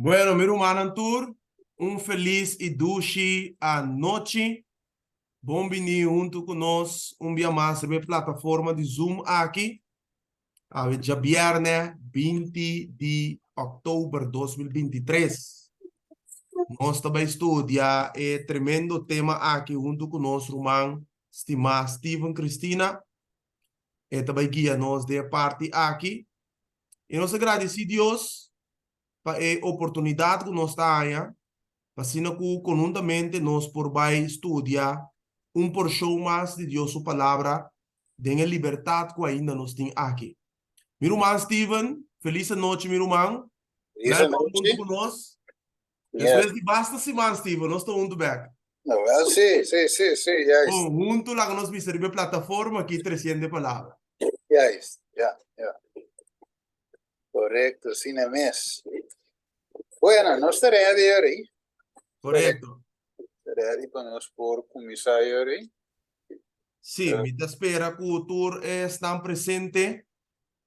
Bueno, mi rumannan tur, un felis i dushi anochi. Bon bini huntu ku nos un bia mas riba e plataforma di Zoom aki. Awe djabièrnè 20 di òktober 2023. Nos ta bai studia e tremendo tema aki huntu ku nos ruman stimá Steven Cristina. E ta bai guia nos den e parti aki. I nos ta gradisí Dios pa e oportunidat ku nos ta haña pa asina ku konhuntamente nos por bai studia un porshon mas di Dios su Palabra den e libertat ku ainda nos tin aki. Mi ruman Steven, felis anochi mi ruman. Felis Welkom anochi. huntu ku nos. Yes. Despues di basta siman, Steven, nos ta huntu bek. Wel, sí, sí, sí, sí, juist. Bon, huntu laga nos bisa riba e plataforma aki tresiendo e palabra. Juist, ja, ja. Correcto, asina mes. Bueno, nos ta ready yori. Correcto. Ready pa nos por cuminsa yori. Sí, mi ta spera cu tur esnan presente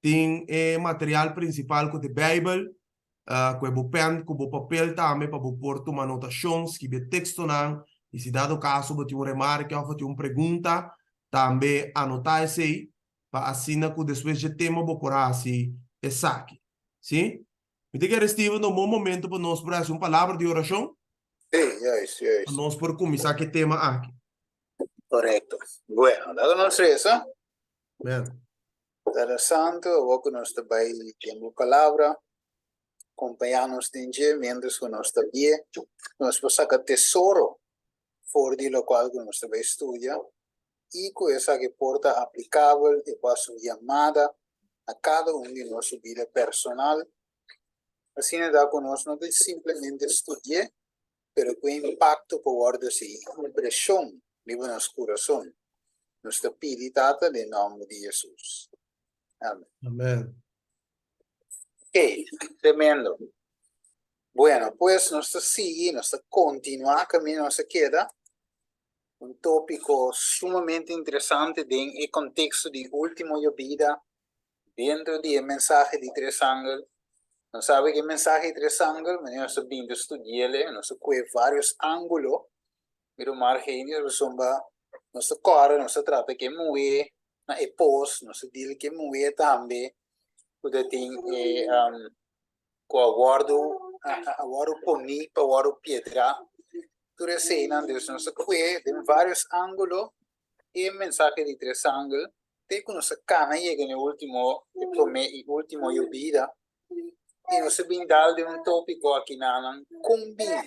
tin e material principal cu ta e Bijbel, cu e bo pen, cu bo papel tambe pa bo por tuma anotacion, skibi e textonan y si dado caso bo tin un remarke of bo tin un pregunta, tambe anota esey pa asina ku despues dje tema bo por hasi esaki. Sí? Mi ta kere, Steven, ta un bon momento pa nos por hasi un palabra di orashon. Sí, juist, juist. Pa nos por kuminsá ku e tema aki. Korekto. Bueno, laga nos resa. Amen. Tata Santu, awor ku nos ta bai den bo palabra, kompañá nos den dje miéntras ku nos ta bie, nos por saka tesoro for di lokual ku nos ta bai studia i ku esaki por ta aplikabel i por hasi un yamada na kada un di nos su bida personal. Asina ta ku nos no ta simplemente studi'é, pero ku e impakto por wòrdu hasi impreshon riba nos kurason. Nos ta pidi, Tata, den nòmber di Hesus. Amen. Amen. Ok, tremendo. Bueno, pues nos ta sigui, nos ta kontinuá kaminda nos a keda. Un tópiko sumamente interesante den e konteksto di último yobida dentro di e mensahe di tres angel. Nos sabi ku e mensahe di tres angel, manera nos ta bin ta studi'el, nos ta kue vários ángulo. Mi ruman Argenius, pasobra nos ta kòrda, nos ta trata ku e muhé na e pos, nos ta deal ku e muhé tambe ku ta tin e ku a wòrdu a wòrdu poní pa wòrdu piedrá. Tur eseinan dus nos a kue den vários ángulo e mensahe di tres angel te ku nos a kana yega na e último e promé i último yobida i nos a bin dal den un tópiko akinanan kon bini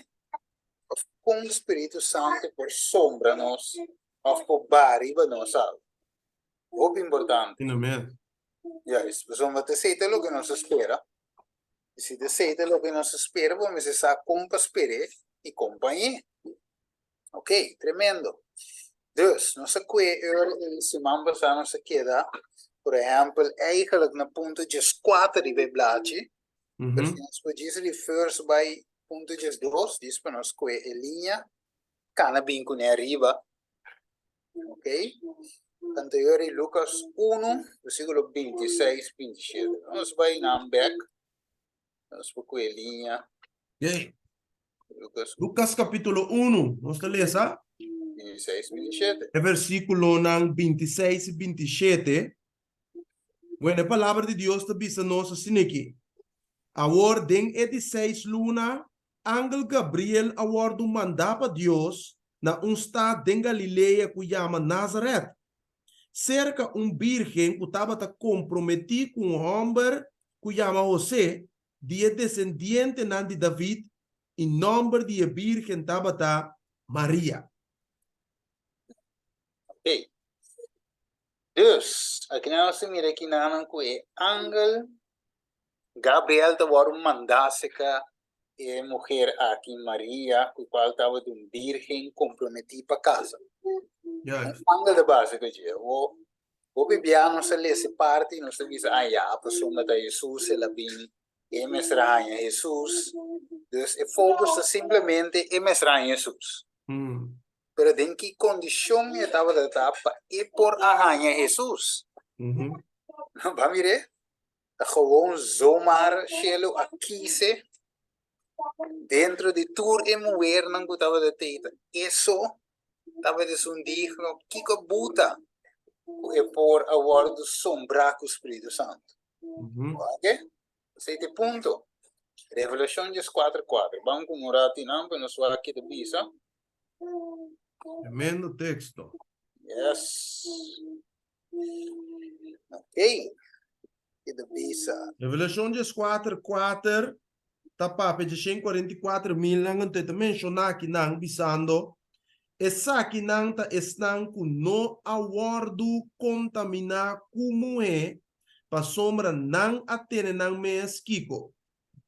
òf kon Spiritu Santu por sombra nos òf por baha riba nos algu. Hopi importante. Juist, pasobra ta esei ta loke nos a spera. I si ta esei ta loke nos a spera, bo mester sa kon pa sper'é i kon pa hañ'é. Ok, tremendo. Dus, nos a kue ora e siman pasá nos a keda, por ehèmpel, eigenlijk na punto 14 riba e blachi, pero si nos por djis reverse bai punto 12, djis pa nos kue e liña, kana bin kuné ariba. Ok. Tanto yori Lucas 1, versículo 26, 27. Nos bai nan bek. Nos por kue liña. Okay. Lucas Lucas capítulo 1, nos ta lesa 26, 27. e versículonan 26 i 27. Bueno, e palabra di Dios ta bisa nos asina aki. Awor, den e di seis luna, Angel Gabriel a wòrdu mandá pa Dios na un stat den Galilea ku yama Nazaret, serka un bírgen ku tabata komprometí ku un hòmber ku yama Hosé, di e desendientenan di David, i nòmber di e bírgen tabata Maria. Oké. Dus, akinan nos ta mira kinanan ku e angel Gabriel ta wòrdu mandá serka e muher aki, Maria, ku kual tabata un bírgen komprometí pa kasa. Un angel ta basa ku dje. Bo hopi bia nos ta lesa e parti i nos ta bisa, ah ya, pasobra ta Hesus el a bini, e mester a haña Hesus. Dus e focus ta simplemente e mester a haña Hesus. Pero den ki kondishon e tabata ta pa e por a haña Hesus? Bo a mir'é? Ta gewoon zomaar shelu a kise. Dentro di tur e muhernan ku tabata tei ta e so tabata esun digno. Kiko a buta ku e por a wòrdu sombrá ku Spiritu Santu? Wak? Esei ta e punto. Revelashon dieskuater kuater. Ban ku un ratu einan pa nos wak ke ta bisa. Tremendo teksto. Yes. Ok. Ke ta bisa. Revelashon dieskuater kuater ta papia dje 144 milnan, anto e ta menshoná akinan, bisando, Esakinan ta esnan ku no a wòrdu kontaminá ku muhé, pasobra nan a tene nan mes kiko?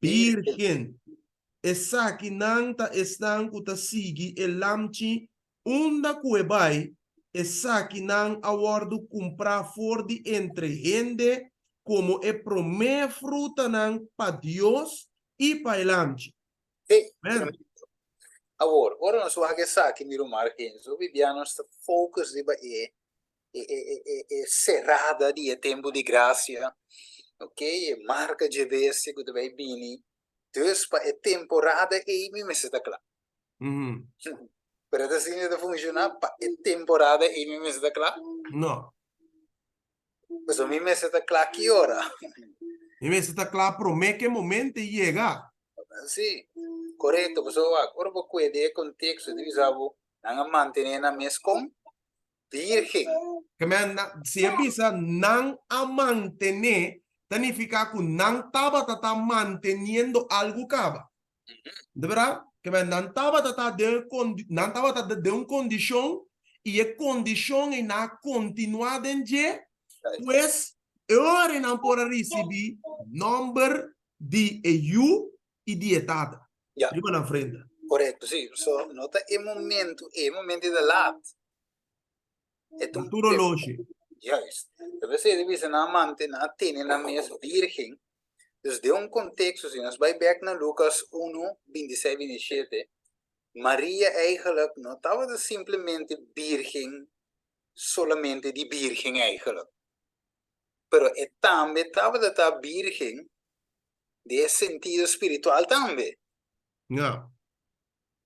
Bírgen. Esakinan ta esnan ku ta sigui e Lamchi unda ku e bai, esakinan a wòrdu kumprá for di entre hende komo e promé frutanan pa Dios i pa e Lamchi. Sí, tremendo. Awor, ora nos wak esaki, mi ruman Argenzo, Biblia nos ta focus riba e e e e e serada di e tempu di grasia, ok, e marka dje bestia ku ta bai bini. Dus pa e temporada ei mi mester ta kla. Pero ta asina ta funciona pa e temporada ei mi mester ta kla? No. Pasobra mi mester ta kla ki ora? Mi mester ta kla prome ke momento yega. Si, korekto. Pasobra wak, ora bo kue den e konteksto di bisa bo nan a mantene nan mes kon birgen. Ke men, si e bisa nan a mantene, ta nifiká ku nan tabata ta manteniendo algu kaba. De berdad? Ke men nan tabata ta den e nan tabata den un kondishon i e kondishon ei nan a kontinuá den dje, pues e ora ei nan por a risibí nòmber di e Yu i di e Tata riba nan frente. Korekto, sí. So, no ta e momentu ei, e momentu ei ta lat. E ta un tur oloshi. Juist. Ta p'esei ta bisa nan a mante, nan a tene nan mes birgen. Dus den un konteksto, si nos bai bek na Lukas unu, bintiseis, bintishete, Maria eigenlijk no tabata simplemente birgen solamente di birgen eigenlijk, pero e tambe tabata ta birgen den e sentido spiritual tambe. Ja.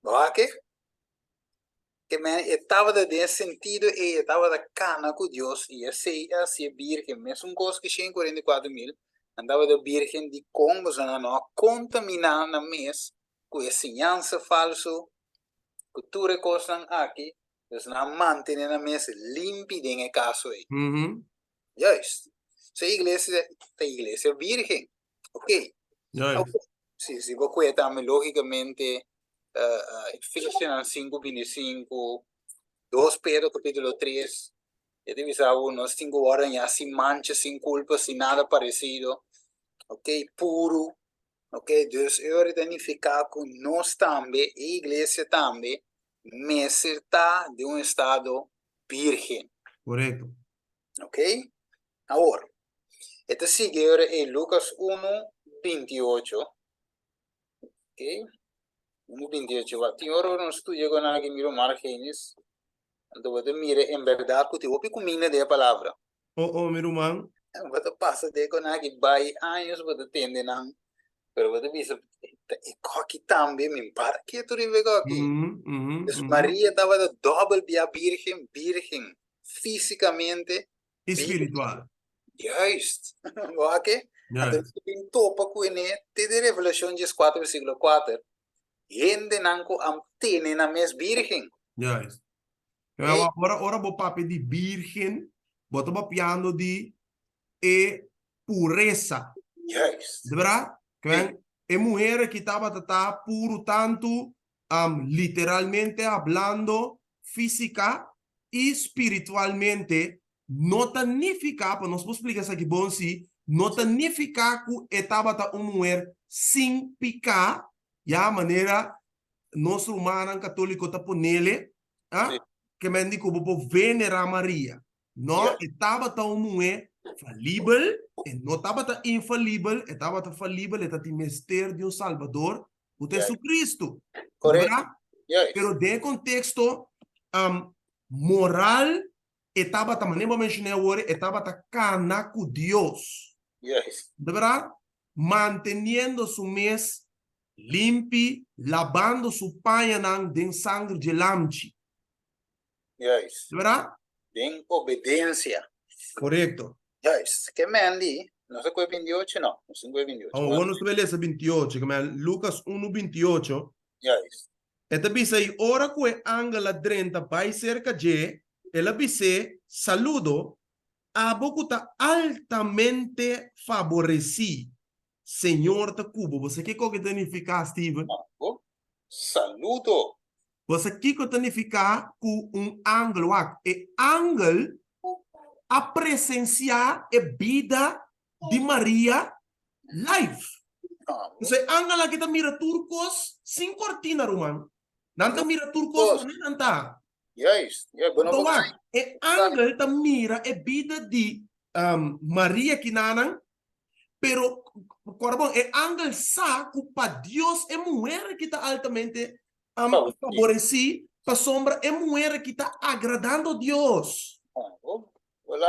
Bo wak? Ke men e tabata den e sentido ei, e tabata kana ku Dios i esei a hasié bírgen. Mesun kos ku 144.000, nan tabata bírgen dikon? Pasobra nan no a kontaminá nan mes ku e siñansa falsu, ku tur e kosnan aki, dus nan a mantené nan mes limpi den e kaso ei. Juist. So e iglesia ta iglesia bírgen. Ok. Juist. Si, si bo kue tambe lógikamente Efesionan sinku binti sinku, dos Pedro kapítulo tres, e ta bisa bo nos tin ku wòrdu hañá sin mancha, sin kulpa, sin nada paresido, ok, puru, ok, dus e ora ta nifiká ku nos tambe, e iglesia tambe, mester ta den un estado bírgen. Korekto. Ok, awor, e ta sigui e ora ei Lukas unu, binti ocho. Ok, unu binti ocho. Wak, tin ora ora nos studia ku nan aki mira un Margenis, anto bo ta mira en bèrdat ku tin hopi kuminda den e palabra. Oh, oh, mi ruman. Bo ta pasa den ku nan aki bai años bo ta tende nan, pero bo ta bisa, ta e koki tambe, mi para ketu riba e koki. Dus Maria tabata dòbel bia bírgen, bírgen físikamente I spiritual. Juist. Bo a ke? Anto nos ta bin topa ku ene te den Revelashon dieskuater versíkulo kuater, hendenan ku a tene nan mes bírgen. Juist. Pero ora, ora bo papia di bírgen, bo ta papiando di e puresa. Juist. De berdad? Kwen, e muher aki tabata ta puru tantu literalmente hablando, físika i spiritualmente, no ta nifiká, pa nos por splika esaki bon si, no ta nifiká ku e tabata un muher sin piká, ya, manera nos rumannan katóliko ta ponele, a, ke men di ku bo por venerá Maria. No, e tabata un muhé falibel, e no tabata infalibel, e tabata falibel, e tatin mester di un Salbador, ku ta Jesucristo. Correcto. Pero den e konteksto moral, e tabata, manera bo a menshoná awor, e tabata kana ku Dios. Juist. Berdad? Manteniendo su mes. Limpi, labando su pañanan den sanger dje Lamchi. Juist. Verdad? Den obedensia. Korekto. Juist. Ke men di, nos a koe 28 no, nos tin koe 28. Awor nos ta bai lesa 28, ke men Lukas 1, 28. Juist. E ta bisa, I ora ku e angel a drenta bai serka dje, el a bis'é, Saludo, abo ku ta altamente faboresí, Señor ta ku bo. Bo sa kiko ke ta nifiká, Steven? Abo, saludo. Bo sa kiko ta nifiká ku un angel? Wak, e angel a presensiá e bida di Maria live. Entonces e angel aki ta mira tur kos sin kortina, ruman. Nan ta mira tur kos manera nan ta. Juist. Ja, bo no Anto por wak, e angel ta mira e bida di Maria kinanan. Pero, kòrda bon, e angel sa ku pa Dios e muher aki ta altamente faboresí, pasobra e muher aki ta agradando Dios. Por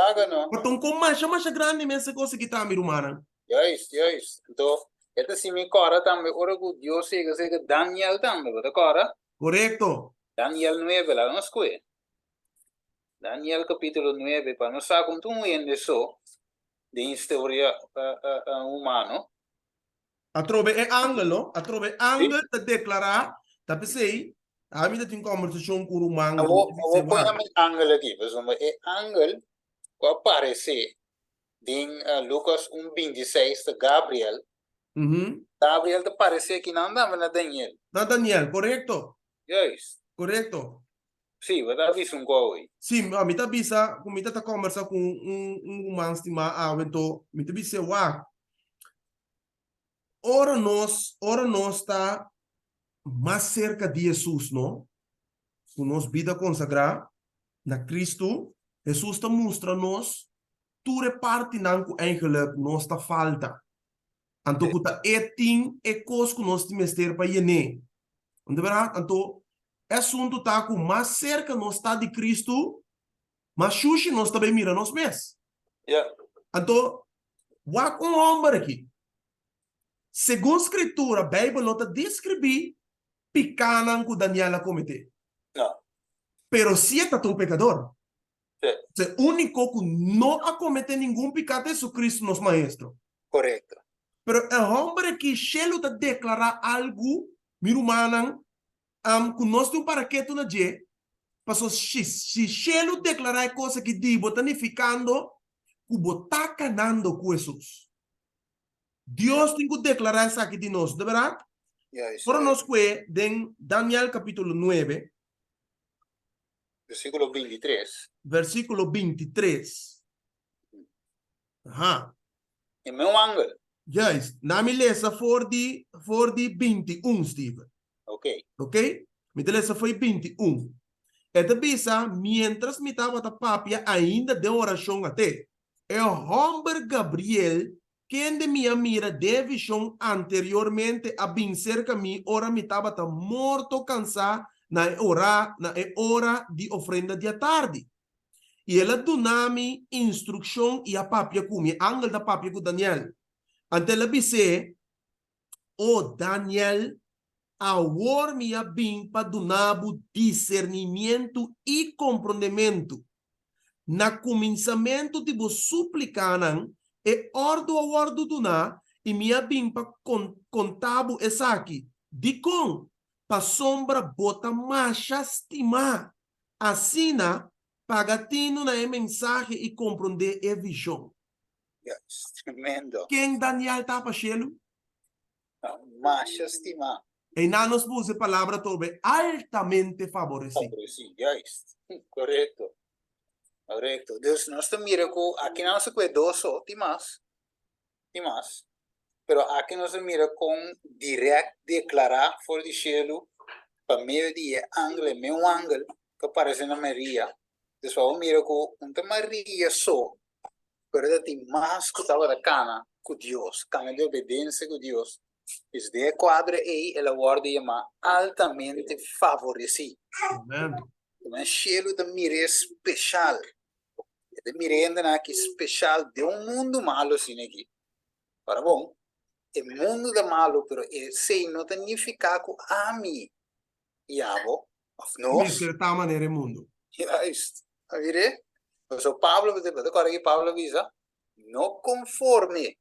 ta un kon masha masha grandi mes e kos aki ta, mi rumannan. Juist, juist. Anto, e ta hasi mi kòrda tambe ora ku Dios yega serka Daniel tambe, bo ta kòrda? Korekto. Daniel nuebe, laga nos kohe. Daniel kapítulo nuebe, pa nos sa kon tur un hende so den historia humano. Atrobe e angel, no? Atrobe e angel ta deklará, ta p'esei, ami ta tin kòmbersashon ku ruman. Awor, awor pone mi angel aki, pasobra e angel ku a paresé den Lukas un 26 ta Gabriel. Gabriel ta paresé akinan tambe na Daniel. Na Daniel, korekto. Juist. Korekto. Sí, bo ta bisa un kò hoy. Sí, mi ta bisa ku mi ta ta kòmbersá ku un un ruman stimá awe, anto mi ta bis'é, Wak, ora nos, ora nos ta mas serka di Hesus, no, ku nos bida konsagrá na Kristu, Hesus ta mustra nos tur e partinan ku eigenlik nos ta falta. Anto ku ta e tin e kos ku nos tin mester pa yen'é. Anto bera, anto e asuntu ta ku mas serka nos ta di Kristu, mas shushi nos ta bai mira nos mes. Anto, wak un hòmber aki. Segun Skritura, Beibel no ta deskribí pikánan ku Daniel a kometé. Pero si e ta ta un pekador. E úniko ku no a kometé ningun piká ta Jesucristo, nos Maestro. Korekto. Pero e hòmber akí shelu ta deklará algu, mi rumannan, ku nos tin un paraketu na dje, pasobra si si shelu deklará e kos akí di bo ta nifikando ku bo ta kanando ku Hesus. Dios tin ku deklará esaki di nos, no ta bèrdat? Ora nos kue den Daniel kapítulo nuebe, Versíkulo bintitres. Versíkulo bintitres. Aha. E meu angel. Juist. Na mi lesa for di, for di bintiun, Steven. Ok. Ok? Mi ta lesa for di bintiun. E ta bisa, Mientras mi tabata papia ainda den orashon ate, e hòmber Gabriel Kende mi a mira den e vishon anteriormente a bin serka mi ora mi tabata morto kansá na e ora na e ora di ofrenda di atardi. I el a duna mi instrukshon i a papia ku mi. E angel ta papia ku Daniel. Anto el a bis'é, O Daniel, awor mi a bin pa duna bo disernimientu i komprondementu. Na kuminsamentu di bo súplikanan, e òrdu a wòrdu duná, i mi a bin pa konta bo esaki. Dikon? Pasobra bo ta masha stimá. Asina, paga tinu na e mensahe i komprondé e vishon. Yes, tremendo. Ken Daniel ta pa shelu? Masha stimá. Einan nos por usa e palabra tobe altamente faboresí. Faboresí, juist. Korekto. Korekto. Dus nos ta mira ku aki nan nos ta kue dos so, tin mas. Tin mas. Pero aki nos ta mira kon dirèkt deklará for di shelu pa medio di e angel, e meun angel ku a paresé na Maria. Dus pa bo mira ku un ta Maria so Pero ta tin mas ku tabata kana ku Dios, kana di obedensia ku Dios. Pues den e kuadro ei el a wòrdu yamá altamente favoresí. Amen. Nan shelu ta mir'é speshal. E ta mira hendenan aki speshal den un mundu malu asina aki. Ora bon. E mundu ta malu, pero esei no ta nifiká ku ami i abo, òf nos. Mester ta manera e mundu. Juist. A mir'é? Pasobra Pablo, bo ta kòrda ki Pablo a bisa? No konforme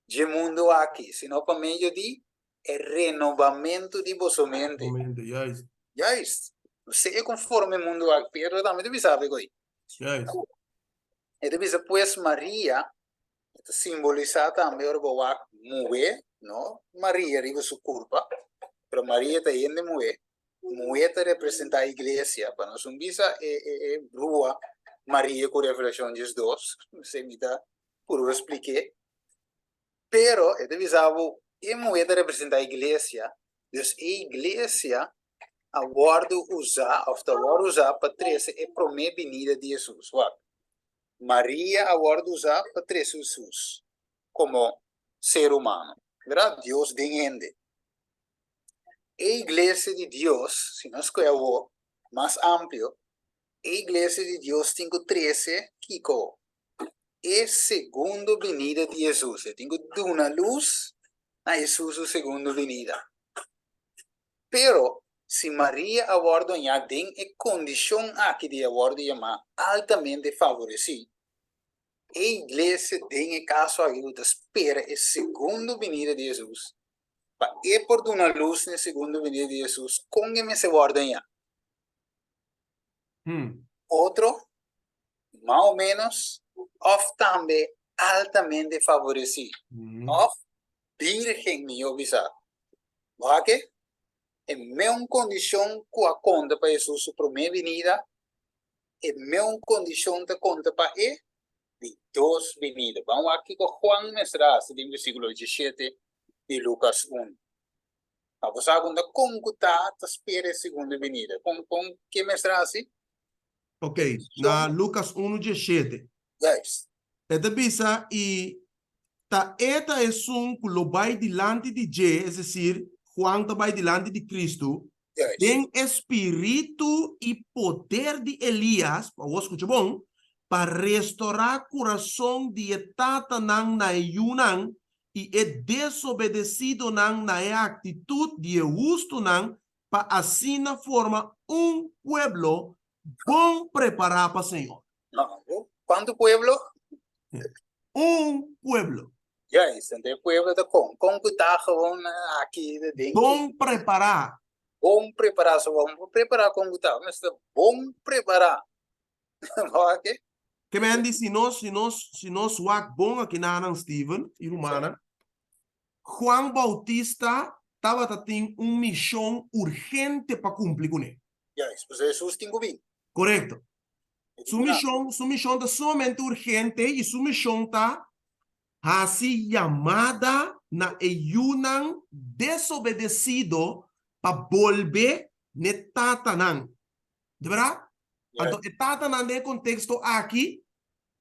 dje mundu aki, sino pa medio di e renobamentu di boso mente. Mente, juist. Juist. No sea konforme e mundu aki. Pedro tambe ta bisa awe ko'i. Juist. E ta bisa, pues Maria, e ta simbolisá tambe ora bo wak muhé, no Maria riba su kurpa, pero Maria ta hende muhé. Muhé ta representá iglesia, pa nos un bisa e e e brua Maria ku Revelashon 12, esei mi ta purba splik'é. Pero e ta bisa bo e muhé ta representá iglesia, dus e iglesia a wòrdu usá òf ta wòrdu usá pa trese e promé binida di Hesus. Wak, Maria a wòrdu usá pa trese Hesus komo ser humano, bèrdat? Dios den hende. E iglesia di Dios, si nos kohe awor mas amplio, e iglesia di Dios tin ku trese kiko? E segundo binida di Hesus. E tin ku duna lus na Hesus su segundo binida. Pero, si Maria a wòrdu hañá den e kondishon aki di a wòrdu yamá altamente favoresí, e iglesia den e kaso aki ku ta spera e segundo binida di Hesus, pa e por duna lus na e segundo binida di Hesus, kon e mester wòrdu hañá? Otro, mas o ménos, òf tambe altamente favoresí, òf bírgen, mihó bisá. Bo a ke? E meun kondishon ku a konta pa Hesus su promé binida, e meun kondishon ta konta pa e di dos binida. Ban wak kiko Juan mester a hasi den versíkulo 17 di Lukas un. Pa bo sa ku ta kon ku ta ta spera e segundo binida. Kon kon ke mester a hasi? Ok, na Lukas unu diesshete. Juist. E ta bisa, I ta e ta esun ku lo bai dilanti di dje, es desir, Juan ta bai dilanti di Kristu, den e spiritu i poder di Elias, awor skucha bon, pa restorá kurason di e tatanan na e yunan i e desobedesidonan na e aktitut di e hustunan, pa asina forma un pueblo bon prepará pa Señor. Kuantu pueblo? Un pueblo. Juist, anto e pueblo ta kon? Kon ku ta gewoon aki den? Bon prepará. Bon prepará, so bo por prepará kon ku ta, mester bon prepará. Oke? Ke men di si nos, si nos, si nos wak bon akinanan Steven i rumannan, Juan Bautista tabata tin un mishon urgente pa kumpli kuné. Juist, pasobra Hesus tin ku bin. Korekto. Su mishon, su mishon ta sumamente urgente i su mishon ta hasi yamada na e yunan desobedesido pa bolbe n'e tatanan. Di bèrdat? Anto e tatanan den e konteksto aki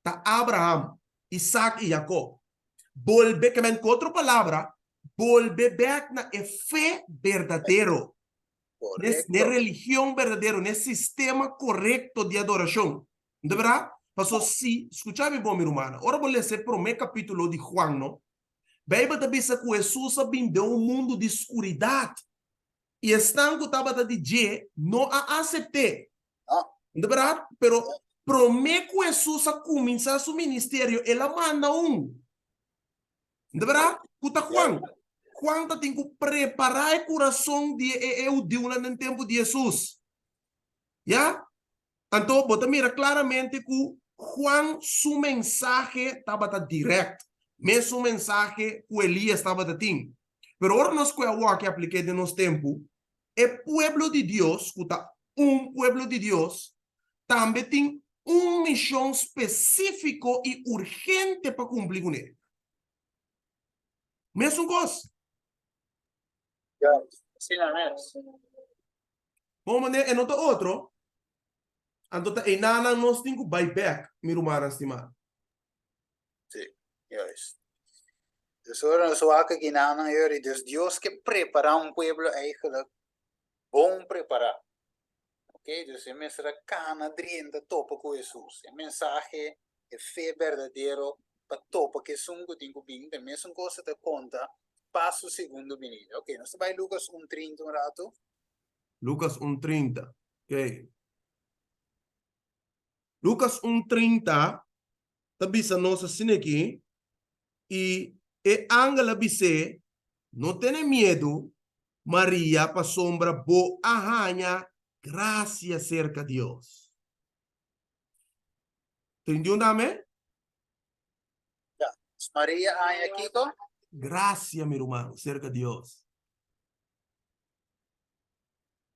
ta Abraham, Isaac i Jacob. Bolbe, ke men ku otro palabra, bolbe bèk na e fe berdadero. N'e religion berdadero, n'e sistema korekto di adorashon. No ta berdad? Paso si, skucha mi bon mi rumannan, ora bo lesa e promé kapítulo di Juan no, Beibel ta bisa ku Hesus a bin den un mundu di skuridat i esnan ku tabata di dje no a asept'é. No ta berdad? Pero promé ku Hesus a kuminsá su ministerio, el a manda un. No ta berdad? Ku ta Juan. Juan ta tin ku prepará e kurason di e hudiunan den tempu di Hesus. Ya? Anto bo ta mira klaramente ku Juan su mensahe tabata dirèkt, mesun mensahe ku Elías tabata tin. Pero ora nos ku e awor ke aplik'é den nos tempu, e pueblo di Dios, ku ta un pueblo di Dios, tambe tin un mishon spesífiko i urgente pa kumpli kuné. Mesun kos. Ya, asina mes. Bon manera e no ta otro, anto ta einanan nos tin ku bai bèk, mi rumannan stimá. Sí, juist. Dus ora nos wak kinanan yori, dus Dios ke prepará un pueblo eigenlijk bon prepará. Ok, dus e mester a kana drenta topa ku Hesus. E mensahe, e fe berdadero. pa topa ku esun ku tin ku bin, ta e mesun kos ta konta pa su segundo binida. Oke, nos ta bai Lukas un 30 un ratu. Lukas un 30, oke. Lukas un 30 ta bisa nos asina aki, I e angel a bis'é, No tene miedu, Maria, pasobra bo a haña grasia serka Dios. 31 dame? Ya. Maria a haña kiko? Grasia, mi ruman, serka Dios.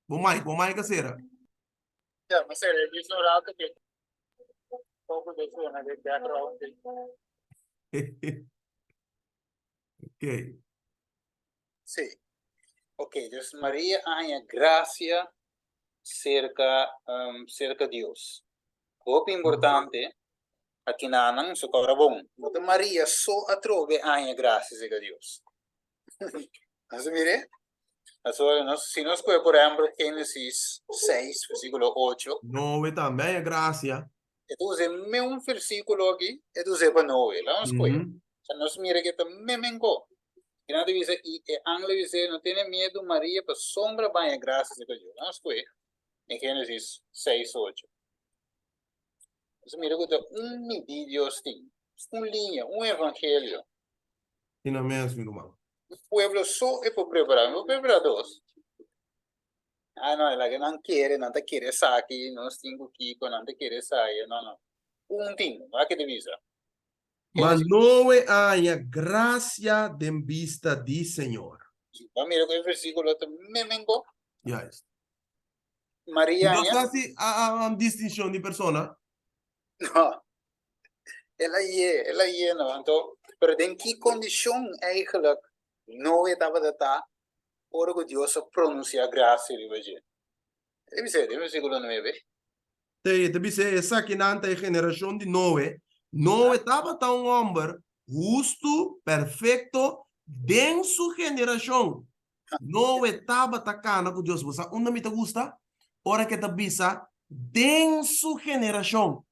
Bo mic, bo mic a sera. Ya, mi sera e bisa un rato ke poko de suena de background. Ok. Sí. Ok, dus Maria a haña gracia cerca, um, cerca Dios. Hopi importante, aki nanan su kora bon. No ta Maria so atrobe a haña gracia cerca Dios. Nos mire? Pasobra nos, si nos kohe por ehempel Génesis 6, versículo 8. Noe tambe a haña gracia. E ta usa e meun versículo aki, e ta usa pa Noe. Laga nos kohe. Sa nos mira ke ta memenko. I nan ta bisa, i e angel a bis'é, No tene miedu, Maria, pasobra bo a haña gracia serka Dios. Laga nos kohe den Génesis 6, 8. Nos ta mira ku ta un midí Dios tin, un liña, un evangelio. Asina mes, mi ruman. Un pueblo so e por prepará, no por prepará dos. Ah, no, laga nan kere, nan ta kere esaki, nos tin ku kiko, nan ta kere esaya. No, no. Un tin, wak ke ta bisa. Ma Noe a haña grasia den bista di Señor. Bo a mira ku e versíkulo ta memenko? Juist. Maria Dios haña? ta hasi distinshon di persona? No. El a ye, el a ye no. Anto, pero den ki kondishon eigenlijk Noe tabata ta ora ku Dios a pronunsiá grasia riba dje? E bis'é den versíkulo nuebe. Te, ta bis'é, Esakinan ta e generashon di Noe. Noe tabata un hòmber hustu, perfekto, den su generashon. Noe tabata kana ku Dios. Bo sa unda mi ta gusta? Ora ku e ta bisa, den su generashon.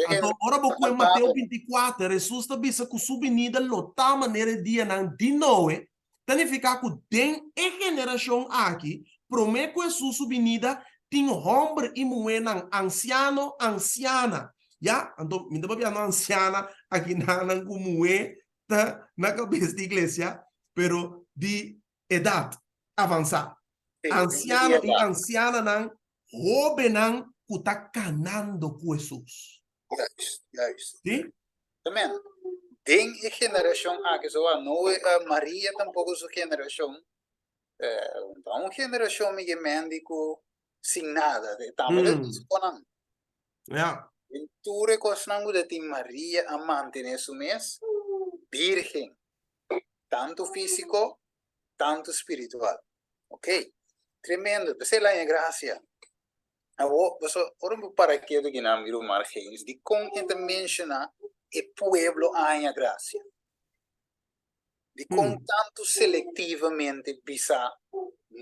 Anto, ora bo kohe Mateo 24, Hesus ta bisa ku su binida lo ta manera e dianan di Noe, ta nifiká ku den e generashon aki, promé ku Hesus su binida, tin hòmber i muhénan, ansiano, ansiana. Ya, anto mi ta papiando ansiana aki nannan ku muhé ta na kabes di iglesia, pero di edat avansá. Ansiano i ansiananan, hóbennan ku ta kanando ku Hesus. Juist, juist. Sí? Amen. Den e generashon aki, so a Noe, Maria tampoko su generashon, ta un generashon mi ke mendi ku sin nada, tambe ta bisa konan. Ja. Den tur e kosnan ku ta tin Maria a mantene su mes birgen, tantu físiko, tantu spiritual. Ok, tremendo, p'esei el haña grasia. Awor, pasobra ora bo para ketu kinan mi ruman James, dikon e ta menshoná e pueblo a haña grasia? Dikon tantu selektivamente bisa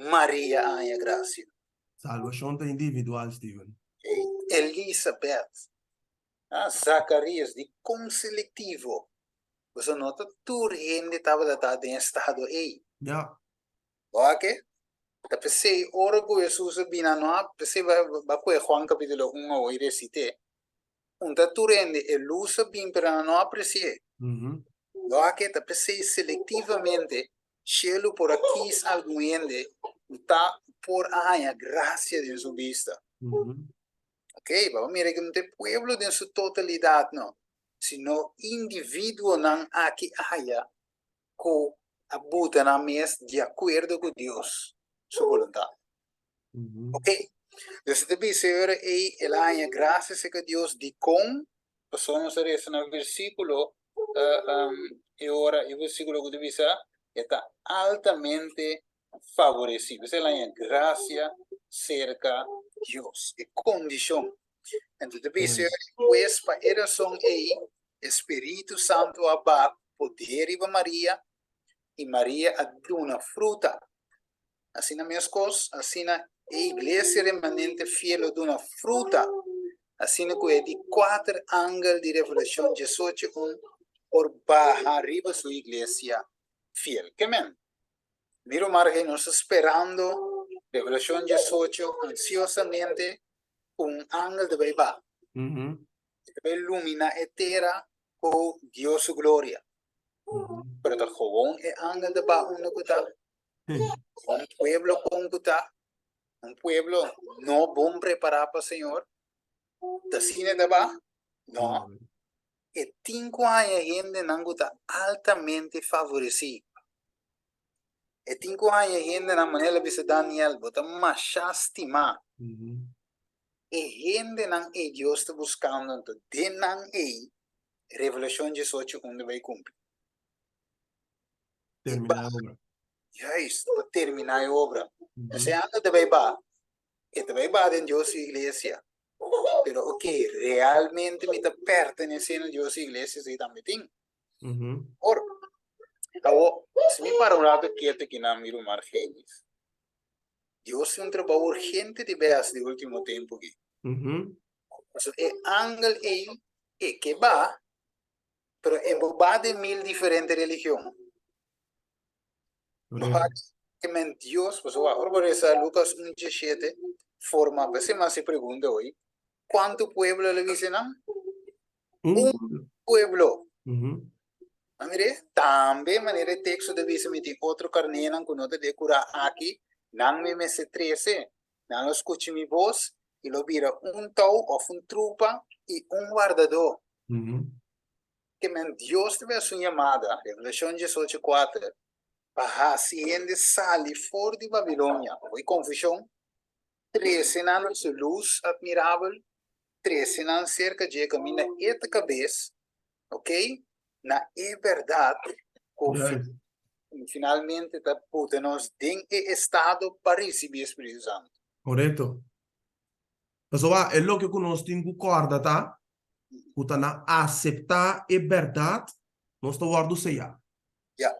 Maria a haña grasia? Salbashon ta individual, Steven. Elisabeth, Zakarias, dikon selektivo? Pasobra no ta tur hende tabata ta den e estado ei. Ja. Oke? Ta p'esei ora ku Hesus a bini no a p'esei ba kohe Juan kapitulo un awo i resit'é. Un ta tur hende e lus a bin pero nan no a apresi'é. Oke? Ta p'esei selektivamente shelu por a kis algun hende ku ta por a haña grasia den su bista. Oke, bo a mira ku no ta e pueblo den su totalidat no, sino individuonan aki aya ku a buta nan mes di akuerdo ku Dios su boluntat. Ok, dus e ta bisa e ora ei el a haña grasia serka Dios. Dikon? Pasobra nos a resa na versíkulo e ora e versíkulo ku ta bisa e ta altamente faboresí. P'esei el a haña grasia serka Dios, e kondishon. Enton ta bisa e ora ei, pues pa e rason ei E Spiritu Santu a baha ku poder riba Maria, i Maria a duna fruta. Asina meskos, asina e iglesia remanente fiel lo duna fruta, asina ku e di kuater angel di Revelashon diesocho un. Por baha riba su iglesia fiel. Ke men? Mira marge nos ta sperando Revelacion 18 ansiosamente cu un angel ta bay baha. E ta bay lumina e tera cu Dios su gloria. Pero ta gewoon e angel ta baha unda cu ta? Un pueblo con cu ta? Un pueblo no bon prepara pa Señor? Ta asina e ta baha? No. E tin cu haña hendenan cu ta altamente favoreci. E tin cu haña hendenan, manera el a bisa Daniel, bo ta masha stimá. E hendenan ei Dios ta buscando, anto den nan ei Revelacion 18 unda bay cumpli. Termina e obra. Juist, pa termina e obra. Esei anda ta bay ba. E ta bay ba den Dios su iglesia. Pero ok, realmente mi ta pertenece na Dios su iglesia, esei tambe tin. Or, awo, si mi para un rato keto aki na mi ruman Argenis, Dios tin un trabou urgente di bay hasi di ultimo tempo aki. Pasobra e angel ei, e ke ba, pero e bo ba den mil diferente religion. Ke men Dios, pasobra ora bo resa Lucas un diesshete, forma, bo hasi e pregunta hoy, kuantu pueblo el a bisa nan? Un pueblo. A mire, tambe manera e teksto ta bisa mi tin otro karnénan ku no ta den kurá aki, nan mi mester trese, nan lo skucha mi bos i lo bira un tou òf un trupa i un wardadó. Ke men Dios ta bira su yamada, Revelashon 18, 4, pa hasi hende sali for di Babilonia, hopi konfushon, trese nan na su lus atmirabel, trese nan serka dje kaminda e ta kabes, ok, na e bèrdat ku finalmente ta puta nos den e estado pa risibí e Spiritu Santu. Korekto. Pasobra e loke ku nos tin ku kòrda ta ku ta na aseptá e bèrdat nos ta wòrdu seyá. Ya.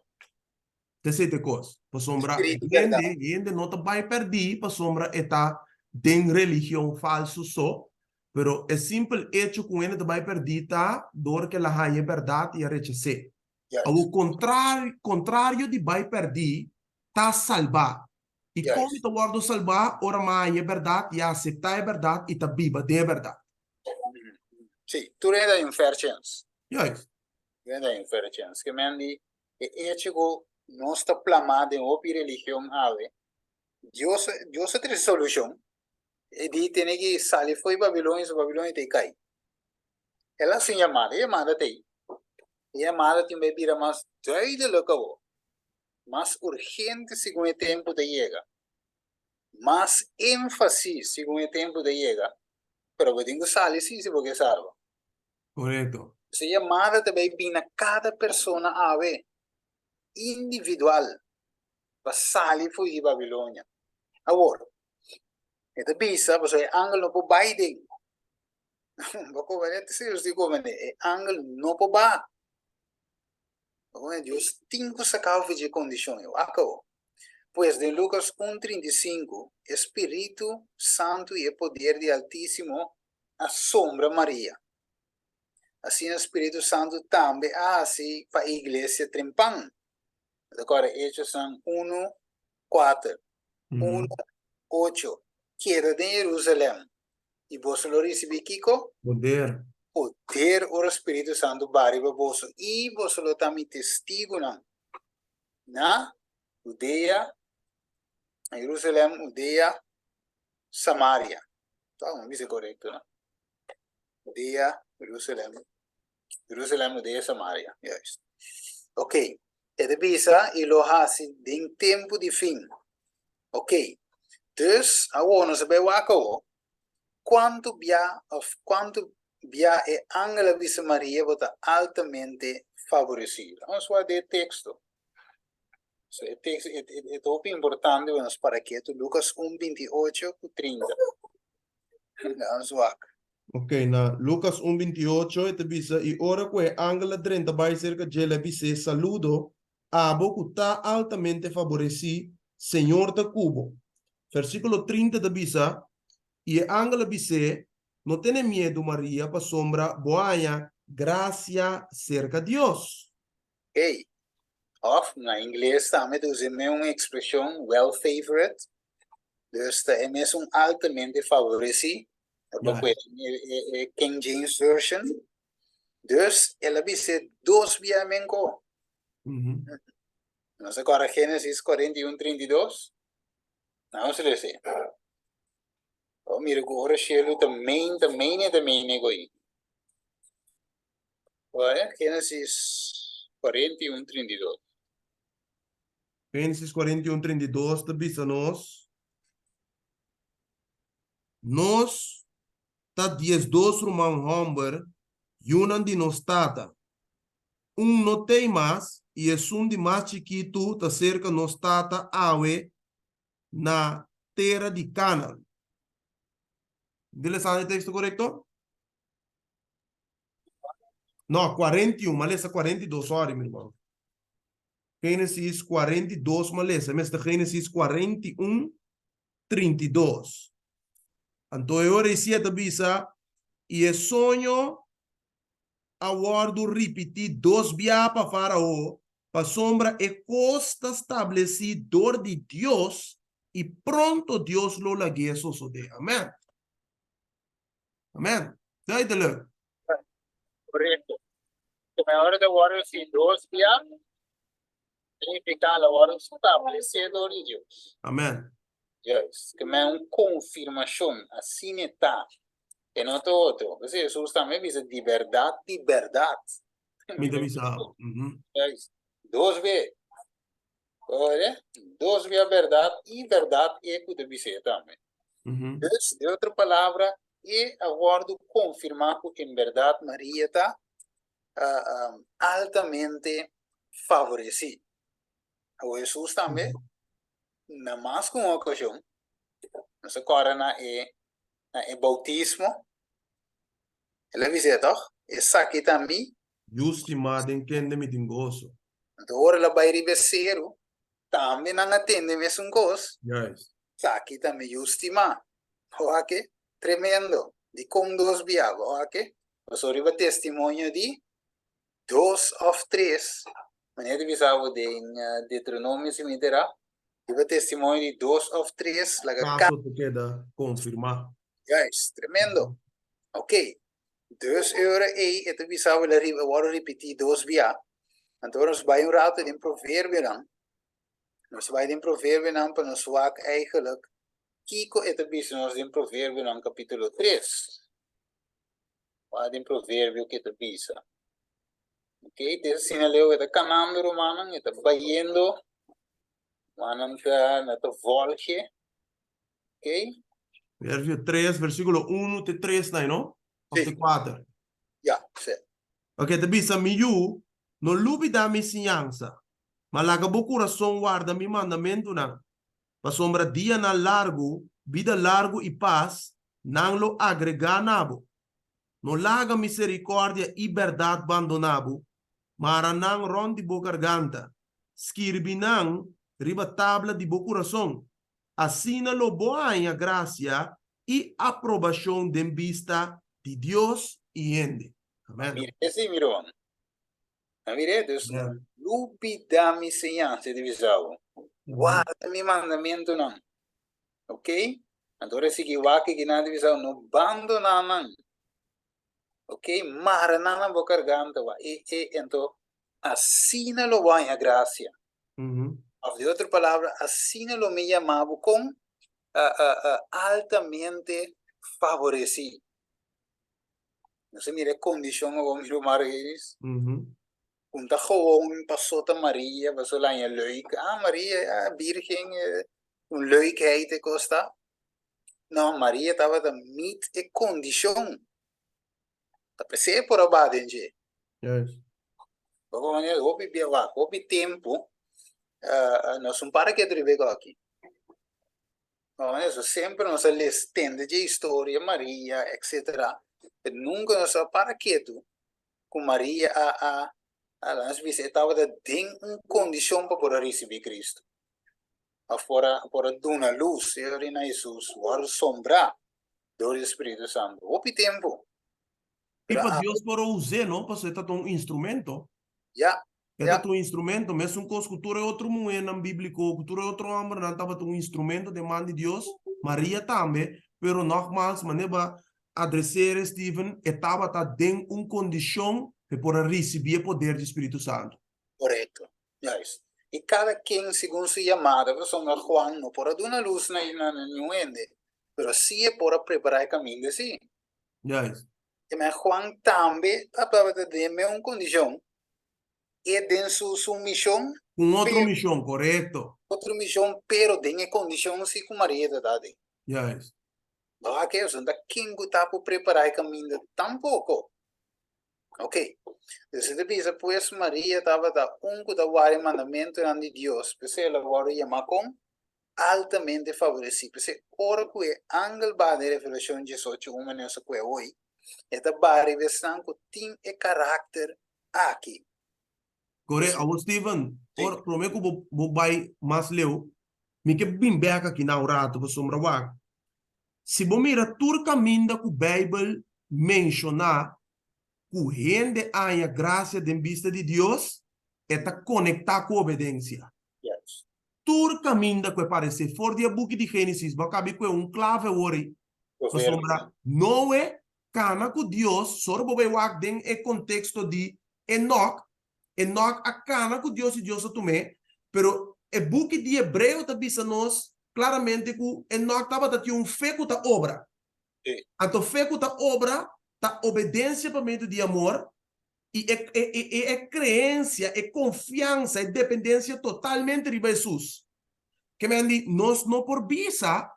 Ta esei ta e kos. Pasobra hende, hende no ta bai pèrdí pasobra e ta den religion falsu so, pero e simpel echo ku un hende ta bai pèrdí ta dor ku el a haña e bèrdat i a rechas'é. Awor kontrario, kontrario di bai pèrdí ta salbá. I kon mi ta wòrdu salbá ora mi a haña e bèrdat i a aseptá e bèrdat i ta biba den e bèrdat? Sí, tur hende a un fair chance. Juist. Tur hende a un fair chance. Ke men di e echo ku nos ta plamá den hopi religion awe, Dios, Dios a trese solushon. E di tene ki sali fo'i Babilonia, so Babilonia ta e kai. El a hasi un yamada, e yamada ta ei. E yamada tin bai bira mas duidelik awor, mas urgente segun e tempu ta yega, mas énfasis segun e tempu ta yega, pero bo tin ku sali sí si bo ke salba. Korekto. Esa yamada ta bai bin na kada persona awe, individual, pa sali for di Babilonia. Awor, e ta bisa, pasobra e angel no por bai den. Bo koba, ta serios di koba, e angel no por ba. Bo koba, Dios tin ku saka for di e kondishon ei. Wak awor. Pues den Lukas un 35, e Spiritu Santu i e poder di Altísimo a sombra Maria. Asina Spiritu Santu tambe a hasi pa e iglesia trempan. Bo ta kòrda Hechosnan unu, kuater, unu, ocho, Keda den Jerusalèm, i boso lo risibí kiko? Poder. Poder ora Spiritu Santu baha riba boso, i boso lo ta mi testigunan na Hudea, na Jerusalèm, Hudea, Samaria. Ta mi bisa korekto no? Judea, Jerusalem, Jerusalem, Judea, Samaria. Juist. Ok. E ta bisa i lo hasi den tempu di fin. Ok. Dus, awor nos a bai wak awor, kuantu bia of kuantu bia e angel a bisa Maria bo ta altamente favoresido. Nos wak den e teksto. So e teksto e e ta hopi importante pa nos para ketu Lucas un 28 ku 30. Nos wak. Ok, na Lucas un 28 e ta bisa, I ora ku e angel a drenta bai serka dje, el a bis'é, Saludo, abo ku ta altamente faboresí, Señor ta ku bo. Versíkulo 30 ta bisa, I e angel a bis'é, No tene miedu, Maria, pasobra bo a haña. grasia serka Dios. Ey, òf na ingles tambe ta usa e mesun ekspreshon well favored, dus ta e mesun altamente favoresí, pa kue e King James Version. Dus el a bis'é dos bia men ko. Nos a kòrda Génesis 41, 32? Nos lesa. Bo mira ku ora shelu ta mein, ta meine, ta meine goi. Oye, Génesis 41, 32. Génesis 41, 32 ta bisa nos, Nos ta 12 ruman hòmber, yunan di nos tata. Un no t'ei mas, i esun di mas chikitu ta serka nos tata awe na tera di Canaan. Mi ta lesa e teksto korekto? No, 41, mi a lesa 42, sorry mi ruman. Genesis 42 mi a lesa, mester Genesis 41, 32. Anto e ora ei si e ta bisa, i e soño a wòrdu ripití dos biaha pa Fárao, pasobra e kos ta stablesí dor di Dios i pronto Dios lo lag'é sosodé. Amèn. Amèn. Duidelijk. Korekto. Ku ora ta wòrdu hasi dos biaha, signifiká lo wòrdu stablesé dor di Dios. Amèn. Juist. Ke men un konfirmashon, asina e ta. E no ta otro. P'esei Hesus tambe bisa, Di bèrdat, di bèrdat. Mi ta bisa abo. Juist. Dos be. Ora, dos bia bèrdat i bèrdat e ku ta bis'é tambe. Dus, den otro palabra, e a wòrdu konfirmá ku en bèrdat Maria ta altamente favoresí. Awor Hesus tambe, na mas ku un okashon, nos a kòrda na e na e boutismo, el a bis'é tòg, Esaki ta mi. Yu stimá den kende mi tin goso. Anto ora el a bai riba e seru, tambe nan a tende mesun kos, Esaki ta mi yu stimá. Bo wak? Tremendo! Dikon dos bia? Bo wak? Pasobra riba testimonio di dos òf tres, manera ta bisa bo den Deuteronomio si mi ta era, riba testimonio di dos òf tres laga Kaso ta keda konfirmá. Juist, tremendo. Ok, dus e ora ei e ta bisa bo el a riba wòrdu ripití dos bia. Anto ora nos bai un rato den Proverbionan, nos bai den Proverbionan pa nos wak eigenlijk kiko e ta bisa nos den Proverbionan kapítulo tres. Wak den Proverbio ke ta bisa. Ok, te asina leu e ta kanando rumannan, e ta bayendo, rumannan ta na ta volge. Ok. Proverbio 3, versíkulo 1 te 3 nai, no? Of Sí. te 4? Ya, sí. Ok, ta bisa, Mi yu, no lubidá mi siñansa, ma laga bo kurason warda mi mandamentunan, pasobra dianan largu, bida largu i pas, nan lo agregá na bo. No laga miserikòrdia i bèrdat bandoná bo, mara nan rònt di bo garganta, skirbi nan riba tabla di bo kurason. Asina lo bo haña grasia i aprobashon den bista di Dios i hende. Amèn. Mira esei, mi ruman. A mir'é, dus lubidá mi señansa di bisa bo. Warda mi mandamentunan. Ok? Anto ora sigui wak aki nan ta bisa bo, no bandoná nan. Ok? Mara nan na bo garganta. Wak e, e, anto asina lo bo haña grasia. Of di otro palabra, asina lo mi yama bo kon altamente favoresí. Nos a mira e kondishon awor, mi ruman Regis. Un ta gewoon pasó ta Maria, pasó laña leuk. Ah, Maria, ah, Virgen, un leukheid e kos ta. No, Maria tabata meet e kondishon. Ta p'esei e por a baha den dje. Poko manera, hopi bia wak, hopi tempu, nos un para ketu riba e koki. Eso semper nos a les tende dje historia Maria etcetera pero nunca nos a para ketu cu Maria a a a laga nos bisa e tabata den un condicion pa por a ricibi Cristo of por a por a duna luz e ora na Jesus worde sombra door di Spiritu Santo hopi tempo. I pa Dios por a us'é, no? Pasobra e ta un instrumento. Ya. E ta un instrumento, mesun kos ku tur e otro muhénan bíbliko, ku tur e otro hòmbernan tabata un instrumento den man di Dios, Maria tambe, pero nògmals, manera bo a adres'é, Steven, e tabata den un kondishon pa e por a risibí e poder di Spiritu Santu. Korekto. Juist. I kada ken segun su yamada, pasobra Juan no por a duna lus na niun hende, pero sí e por a prepará e kaminda sí. Juist. Te men Juan tambe tabata den meun kondishon, e den su su mishon. Un otro mishon, korekto. Otro mishon, pero den e kondishon si ku Maria ta den. Juist. Wak e, ta ken ku ta por prepará e kaminda tampoko. Ok. Dus e ta bisa, pues Maria tabata un ku ta wara e mandamentunan di Dios, p'esei el a wòrdu yamá kon altamente faboresí. P'esei ora ku e angel baha den Revelashon diesocho un manera sa ku e hoy, e ta baha riba esnan ku tin e karakter aki. Kore, awor Steven, ora promé ku bo bo bai mas leu, mi ke bin bèk aki na un ratu pasobra wak, si bo mira tur kaminda ku Beibel menshoná ku hende haña grasia den bista di Dios, e ta konektá ku obedensia. Tur kaminda ku e paresé for di e buki di Génesis, bo a kabi ku e un klave awor ei, pasobra Noe kana ku Dios, sor bo bai wak den e konteksto di Enok, Enok a kana ku Dios i Dios a tum'é, pero e buki di Hebreo ta bisa nos klaramente ku Enok tabata tin un fe ku ta obra. Anto fe ku ta obra ta obedensia pa medio di amor i e e e kreensia, e konfiansa, e dependensia totalmente riba Hesus. Ke men di nos no por bisa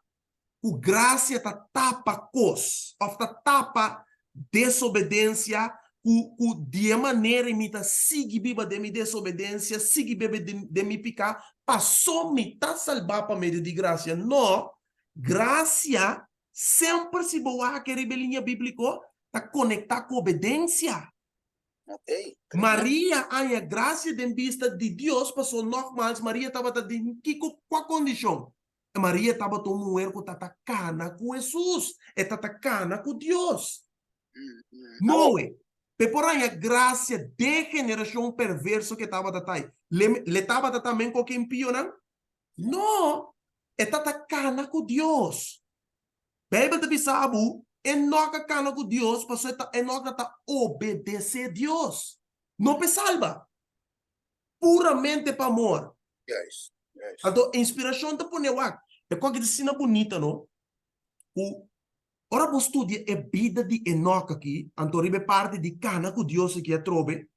ku grasia ta tapa kos òf ta tapa desobedensia ku ku di e manera mi ta sigui biba den mi desobedensia, sigui bebe den mi piká paso mi ta salbá pa medio di grasia. No, grasia Semper si bo wak riba e liña bíbliko, ta konektá ku obedensia. Maria a haña grasia den bista di Dios paso nògmals Maria tabata den kiko kua kondishon? Maria tabata un muher ku tata kana ku Hesus, e tata kana ku Dios. Noe, p'e por haña grasia den generashon perverso ke tabata tai, le tabata tambe koke impionan? No, e ta ta kana ku Dios. Beibel ta bisa bo, Enok a kana ku Dios pasobra e ta Enok ta ta obedesé Dios. No p'e salba. Puramente pa amor. Juist, juist. Anto inspirashon ta pone wak. E kos aki ta asina bunita no, ku ora bo studia e bida di Enok aki, anto riba e parti di kana ku Dios aki atrobe,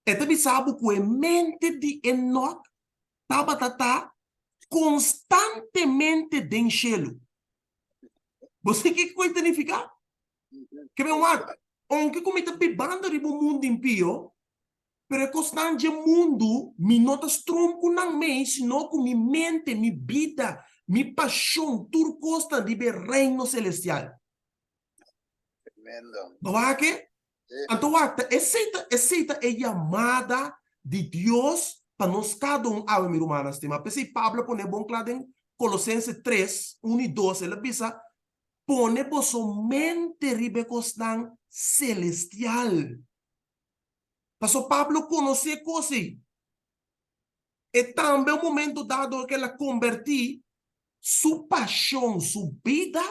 e ta bisa bo ku e mente di Enok tabata ta konstantemente den shelu. Bo sa kiko e ta nifiká? Ke men wak, ounke ku mi ta bibando riba un mundu impio, pero e kosnan dje mundu mi no ta strom ku nan mei, sino ku mi mente, mi bida, mi pashon, tur kos ta riba e reino selestial. Tremendo. Bo wak e? Anto wak, ta esei ta esei ta e yamada di Dios pa nos kada un awe, mi rumannan stimá. P'esei Pablo a pone bon kla den Kolosense tres, un i dos, el a bisa, Pone boso mente riba e kosnan selestial. Pasobra Pablo konosé e kos ei. E tambe un momento dado ku el a kombertí su pashon, su bida,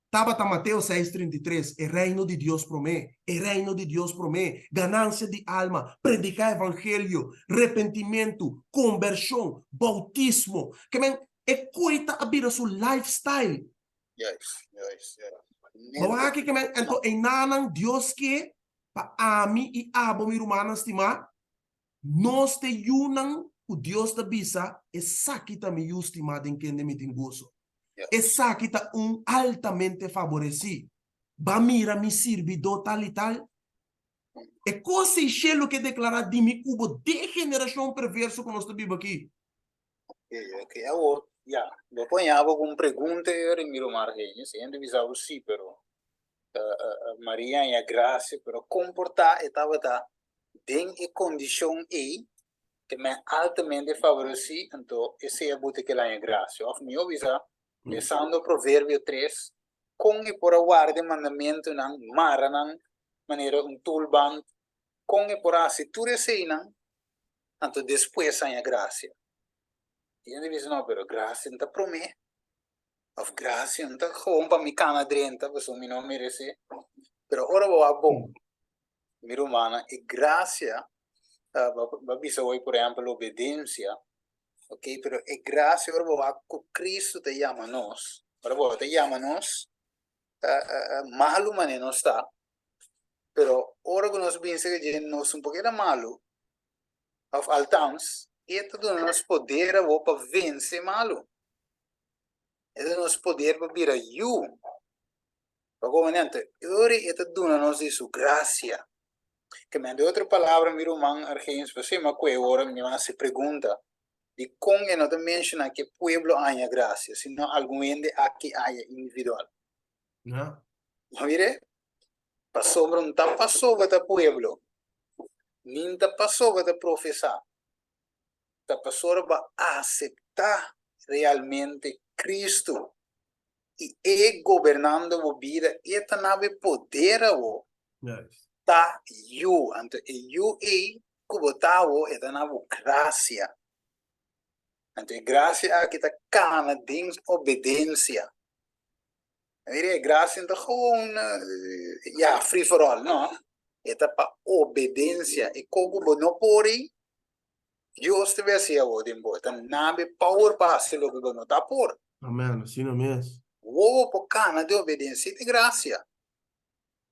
tabata Mateo seis 33, e reino di Dios promé, e reino di Dios promé, ganansia di alma, prediká evangelio, repentimentu, kombershon, boutismo. Ke men, e koita a bira su lifestyle. Juist, juist, juist. Bo wak aki ke men, anto einanan Dios ke pa ami i abo, mi rumannan stimá, Nos ta e yunan ku Dios ta bisa, Esaki ta mi yu stimá den kende mi tin goso. Esaki ta un altamente faboresí. Ba mira mi sirbidó tal i tal. E kos ei shelu ke deklará di mi ku bo den e generashon perverso ku nos ta biba aki. Ok, ok. Awor, ya, bo por haña bo ku un pregunta ei ora mi ruman Argenio. Si hende bisa bo sí, pero Maria haña grasia, pero kon por ta e tabata den e kondishon ei te men altamente favoresí, anto esei a buta kel haña grasia. Òf mihó bisa, lesando Proverbio tres, kon e por a warda e mandamentunan, mara nan. Manera un tulband, kon e por hasi tur eseinan, anto despues haña grasia? Tin hende bisa, no, pero grasia no ta promé, òf grasia no ta gewoon pa mi kana drenta, pasobra mi no meresé. Pero ora bo wak bon, mi rumannan, e grasia, bo a bisa hoy por ehèmpel obedensia, ok, pero e grasia ora bo wak ku Cristo ta yama nos, ora bo ta yama nos, malu manera nos ta, pero ora ku nos bin serka dje nos un por keda malu, òf altans e ta duna nos poder awor pa vense malu, e ta duna nos poder pa bira yu, pa komo manera e ora e ta duna nos di su grasia. Ke men di otro palabra mi ruman Argenis pasobra mi a kohe ora mi a hasi pregunta dikon e no ta menshona ke pueblo a haña grasia sino algun hende aki a haña individual. Ja. Bo mira? Pasobra no ta pasobra ta pueblo, nin ta pasobra ta profesá, ta pasobra bo a aseptá realmente Cristo i E gobernando bo bida, E ta na bo e poder awor. Juist. Ta yu, anto e yu ei ku bo ta awor, e ta na bo grasia. Anto e grasia aki ta kana den obedensia. Mira, e grasia no ta gewoon, ya, free for all, no. E ta pa obedensia. E ko ku bo no por ei, Dios ta besi awor den bo. E ta nabe power pa hasi loke bo no ta por. Amen, asina mes. Wowo por kana den obedensia di grasia.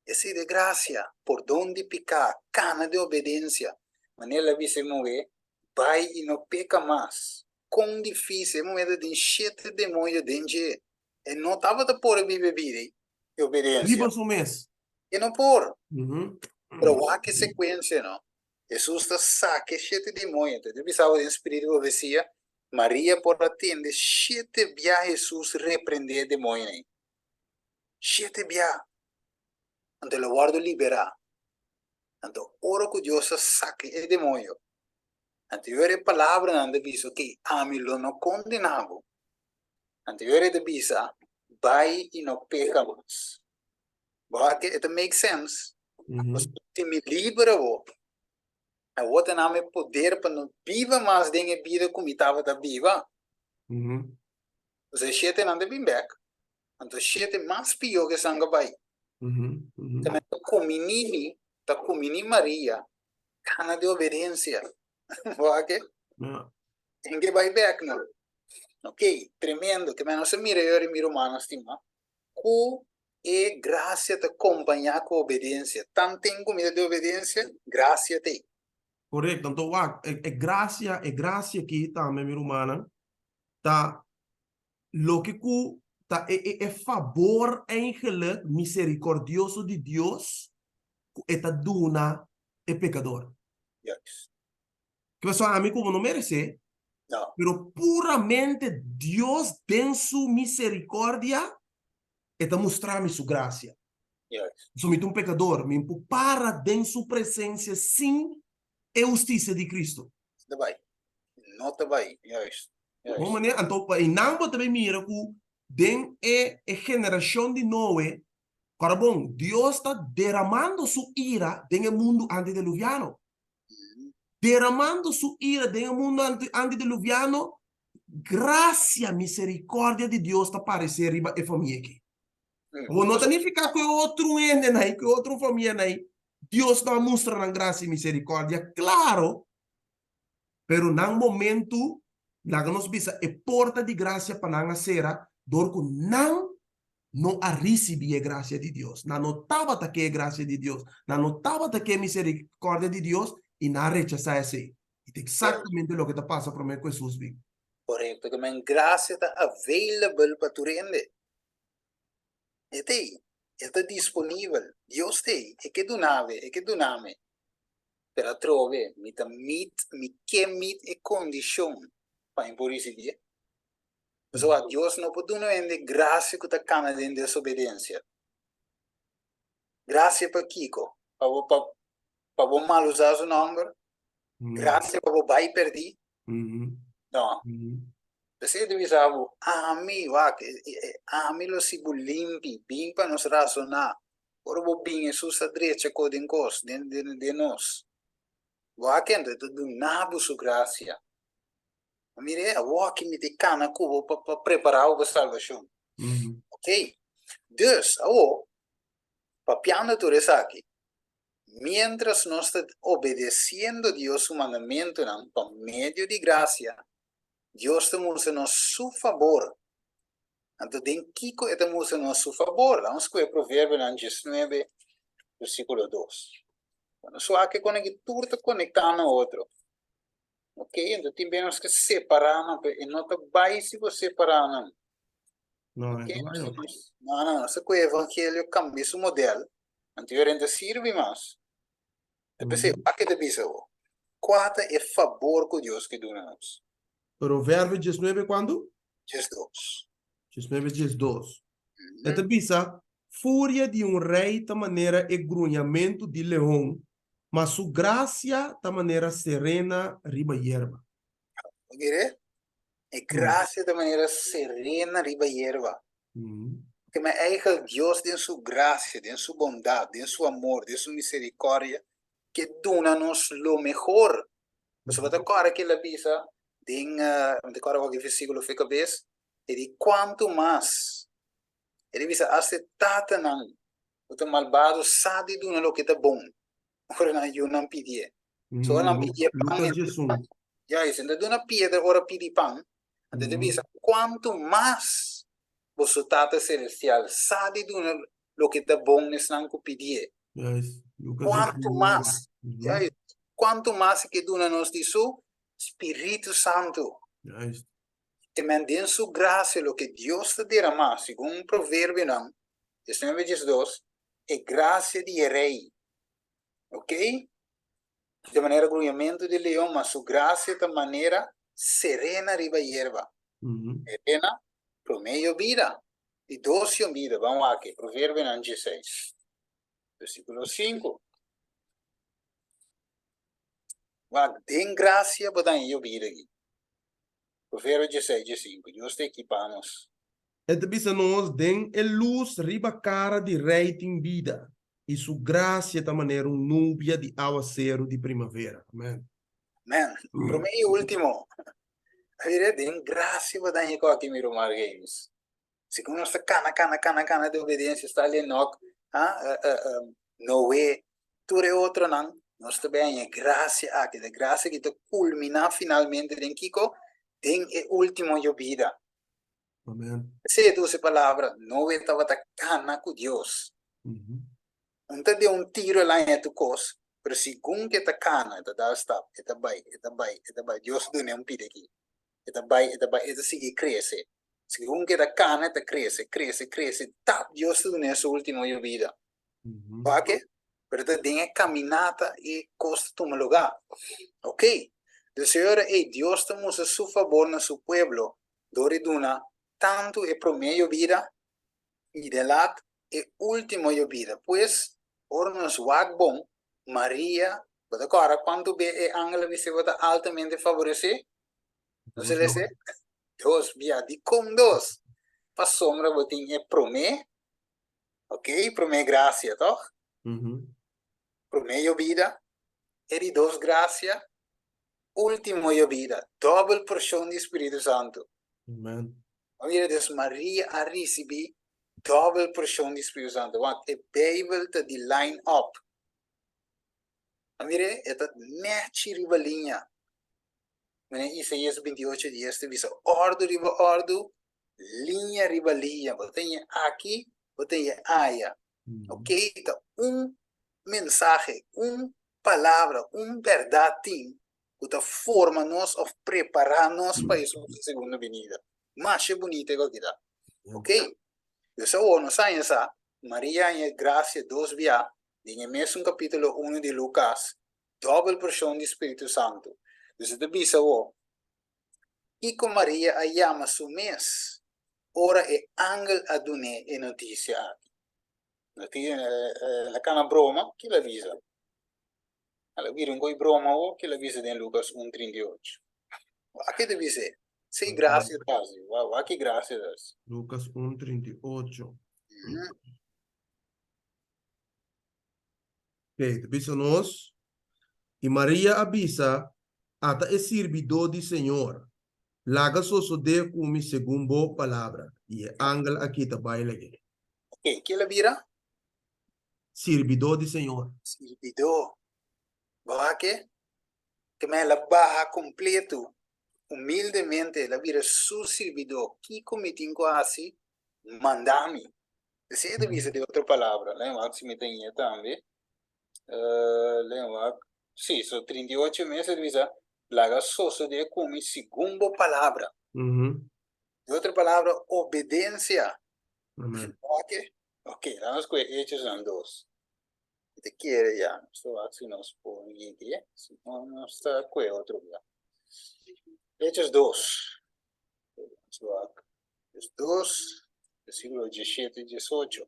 Esei ta e grasia, pordon di piká, kana den obedensia. Manera el a bisa e muhé, Bai i no peka mas. Kon difísil! E muhé ta den shete demoño den dje. E no tabata por a biba e bida ei di obedensia. Riba su mes. E no por. Pero wak e sekuensia, no? Hesus ta saka e shete demoño. Ta bisa bo den spiritu di profesia, Maria por a tende shete bia Hesus reprendé e demoñonan ei. Shete bia. Anto el a wòrdu liberá. Anto ora ku Dios a saka e demoño, anto e ora e palabranan ta bisa, Oké, ami lo no kondená bo. Anto e ora e ta bisa, Bai i no peka mas. Bo a ke e ta make sense. Pasobra si mi libra bo, awor ta na mi poder pa no biba mas den e bida ku mi tabata biba. Pasobra e shetenan ta bin bek. Anto shete mas pió ku esan ku bai. Ta men ta kuminí mi, ta kuminí Maria, kana di obedensia. Bo a ke? Tin ke bai bek no. Ok, tremendo. Ke men nos a mira yori mi rumannan stima, ku e grasia ta kompañá ku obedensia. Tanten ku mi ta di obedensia, grasia t'ei. Korekto. Anto wak, e grasia, e grasia aki tambe mi rumannan, ta Loke ku ta e e e fabor eigenlijk miserikordioso di Dios ku e ta duna e pekador. Juist. Ke pasobra ami ku bo no meresé, No. pero puramente Dios den su miserikordia e ta mustra mi su grasia. Juist. Pasobra mi ta un pekador, mi por para den su presensia sin e hustisia di Cristo. No ta bai. No ta bai. Juist. Juist. Bon manera, anto pa einan bo ta bay mira ku den e e generashon di Noe, kòrda bon, Dios ta deramando su ira den e mundu antideluviano. Deramando su ira den e mundu anti antideluviano, grasia, miserikòrdia di Dios ta paresé riba e famia aki. Bo no ta nifiká ku e otro hendenan ei, ku e otro famianan ei, Dios no a mustra nan grasia i miserikòrdia, klaro, pero nan momentu, laga nos bisa, e porta di grasia pa nan a sera dor ku nan no a risibí e grasia di Dios. Nan no tabata ke e grasia di Dios, nan no tabata ke e miserikòrdia di Dios i nan a rechasá esei. I ta eksaktamente loke ta pasa promé ku Hesus bin. Korekto, ke men grasia ta available pa tur hende. E ta ei, e ta disponibel. Dios ta ei, e ke duna bo, e ke duna mi. Pero atrobe mi ta meet, mi ke meet e kondishon pa mi por risibié. Pasobra Dios no por duna hende grasia ku ta kana den desobedensia. Grasia pa kiko? Pa bo pa pa bo mal usa su nòmber? Grasia pa bo bai pèrdí? No. P'esei ta bisa bo, ami, wak, ami lo si bo limpi, bin pa nos rasoná. Ora bo bin Hesus ta drecha ko den kos, den den den nos. Bo a kende ta duna bo su grasia. Mire, awor aki mi ta kana ku bo pa pa prepara bo pa salbashon. Ok, dus awor, papiando tur esaki, mientras nos ta obedesiendo Dios su mandamentunan pa medio di grasia, Dios ta mustra nos su fabor. Anto den kiko e ta mustra nos su fabor? Laga nos skohe Proverbionan diesnuebe, versíkulo dos. Nos wak kon aki tur ta konektá na otro. Ok, anto tin bes nos ke separá nan, pero e no ta bai si bo separá nan. No, Ok, e no ta bai. No, no, nos ta kohe evangelio kambia su model, anto e ta sirbi mas. Ta p'esei, wak ke ta bisa bo? Kua ta e fabor ku Dios ke duna nos? Proverbio diesnuebe kuantu? 12. 19, 12. E ta bisa, Furia di un rei ta manera e gruñamentu di leon, ma su grasia ta manera serena riba yerba. Bo mira? E grasia ta manera serena riba yerba. Ke men eigel Dios den su grasia, den su bondat, den su amor, den su misericordia, ke duna nos lo mehor. Pasobra bo ta kòrda ke el a bisa den, mi ta kòrda wak e versíkulo for e kabes, e di kuantu mas, e di bisa asta e tatanan ku ta malbado sa di duna loke ta bon ora nan yunan pidié. So ora nan pidié pan, Lucas 11. Juist, e ta duna piedra ora pidi pan, anto e ta bisa kuantu mas boso Tata Selestial sa di duna loke ta bon esnan ku pidié. Juist, Lucas Kuantu 11. mas, juist, kuantu mas e ke duna nos di su Spiritu Santu. Juist. Te men den su grasia loke Dios ta deramá, segun Proverbionan 19 12, e grasia di e rei. Ok? Ta manera gruñamentu di leon, ma su grasia ta manera serena riba yerba. Serena, promé yobida, di dos yobida. Ban wak, Proverbionan 16, versíkulo 5. Wak, den grasia bo ta haña yobida aki. Proverbio 16, 15, Dios ta ekipá nos. E ta bisa nos, Den e lus riba kara di rei tin bida, i su grasia ta manera un nubia di awaseru di primavera. Amen. Amen. Promé i último. Mira, den grasia bo ta haña koki, mi ruman James. Segun nos ta kana, kana, kana, kana den obediencia, sta Enoch, ha, Noé, tur e otronan, nos ta bay haña e gracia aki. E gracia aki ta culmina finalmente den kiko? Den e ultimo yobida. Amen. Esei e dose palabra, Noé tabata kana ku Dios. Un ta den un tiro el haña tur kos, pero segun ku e ta kana, e ta dal stap, e ta bai, e ta bai, e ta bai, Dios a dun'é un pida aki. E ta bai, e ta bai, e ta sigui krese. Segun ku e ta kana, e ta krese, krese, krese, tap Dios ta dun'é su último yobida. Wak? Pero ta den e kaminata e kos ta tuma lugá. Ok. Dus e ora ei Dios ta mustra su fabor na su pueblo dor di duna tantu e promé yobida i den lat e último yobida. Pues, ora nos wak bon, Maria, bo ta kòrda kuantu be e angel a bis'é bo ta altamente faboresé? Nos a lesa dos bia. Dikon dos? Pasobra bo tin e promé, ok, promé grasia, tòg? Promé yobida, e di dos grasia, último yobida, dòbel porshon di Spiritu Santu. Amen. Bo mira, dus Maria a risibí dòbel porshon di Spiritu Santu. Wak, e Beibel ta di line up. Bo mira, e ta nèchi riba liña. Mene Isaías 28 dies ta bisa, Òrdu riba òrdu, liña riba liña. Bo ta ñe aki, bo ta ñe aya. Ok, ta un mensahe, un palabra, un bèrdat tin ku ta forma nos òf prepará nos pa Hesus su segundo binida. Masha bunita e kos ta. Ok, dus awor nos haña sa, Maria haña grasia dos bia den e mesun kapítulo unu di Lukas, dòbel porshon di spiritu santu. Dus e ta bisa awor, kiko Maria a yama su mes ora e angel a dun'é e notisia aki? El a kana broma, kila a bisa? El a bira un koi broma awor, kila a bisa den Lukas un 38? Wak ke ta bis'é? Si grasia ta hasi, wak ki grasia ta hasi. Lukas un 38. Ok, ta bisa nos, I Maria a bisa, Ata e sirbidó di Señor, laga sosodé ku mi segun bo palabra. I e angel a kita bai lag'é. Ok, ke el a bira? Sirbidó di Señor. Sirbidó. Bo a ke? Ke men el a baha kompletu, humildemente el a bira su sirbidó. Kiko mi tin ku hasi? Manda mi. Esei e ta bisa den otro palabra. Lei wak si mi ta ñe tambe. Lei wak. Si, so 38 mes e ta bisa, Laga sosodé ku mi segun bo palabra. Den otro palabra, obedensia. Amen. Oke, ok, laga nos kohe Hechosnan dos. Mi ta kere ya, nos ta wak si nos por yega, si no nos ta kohe otro bia. Hechos dos. Nos wak Hechos dos, versíkulo diesshete i diesocho.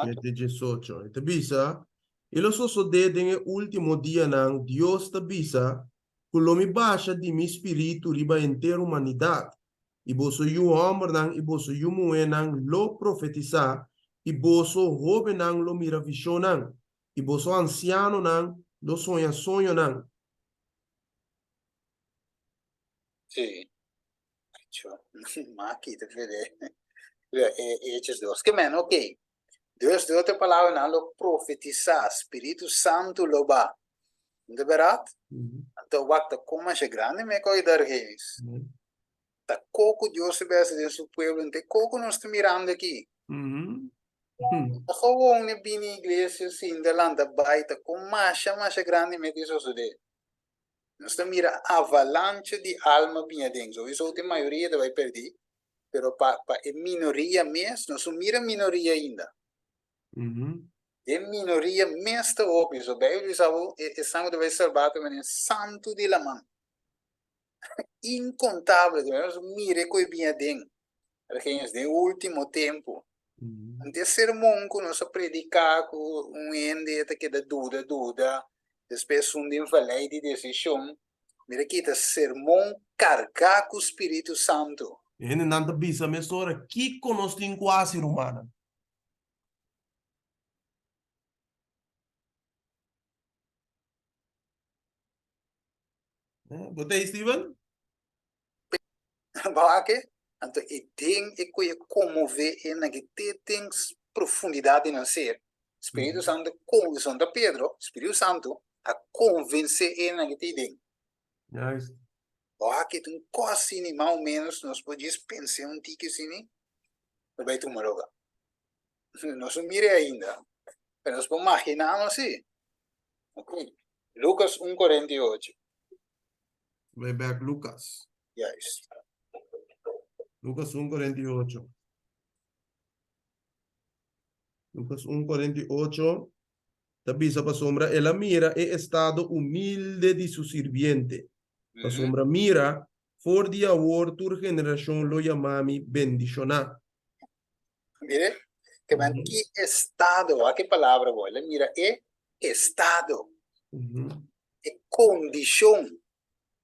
Shete diesocho. E ta bisa, I lo sosodé den e último dianan, Dios ta bisa, ku lo mi basha di mi spiritu riba henter humanidat, i boso yu hòmbernan i boso yu muhénan lo profetisá, i boso hóbennan lo mira vishonnan, i boso ansianonan lo soña soñonan. Sí. Hecho. Maki te fede. Hechos dos. Ke men, ok. Dus, de otro palabra, nan lo profetisá, Spiritu Santu lo ba. No ta berat? Anto wak ta kon masha grandi me koi dar gees. Ta koko Dios ta besi den su pueblo, nte koko nos ta mirando aki. Ta gewoon ne bini iglesia sinta lanta bai, ta kon masha masha grandi me ta sosode. Nos ta mira avalancha di alma bini aden. Sowiso tin mayoria ta bai perdí, pero pa pa e minoria mes, nos no mira minoria ainda. E minoria mes ta hopi. So Bijbel bisa bo, e esnan ku ta bai salbá ta manera santu di laman. Inkontable. Nos mira e ku e bini aden. Argeños, den último tempu. Anto e sermon ku nos a prediká ku un hende ta keda duda duda, despues un den valei di desishon, mira aki ta sermon kargá ku Spiritu Santu. E hendenan ta bisa mesora, Kiko nos tin ku hasi, rumannan? Bo ta ei, Steven? Bake, anto e den e ku e konmové e nan ke te den profundidat di nan ser. Spiritu Santu konvensé, no ta Pedro, Spiritu Santu a konvensé e nan ke te den. Juist. Bake ta un kos asini, mas o menos nos por djis pens'é un tiki asini, lo bai tuma loga. Nos no mir'é ainda, pero nos por maginá nos si. Ok, Lucas un 48. Bai bek Lucas. Juist. Lucas 1, 48. Lucas 1, 48 ta bisa pasobra el a mira e estado humilde di su sirbiente. Pasobra mira, for di awor tur generashon lo yama mi bendishoná. Mire, ke men ki estado, wak e palabra bo, el a mira e estado. E kondishon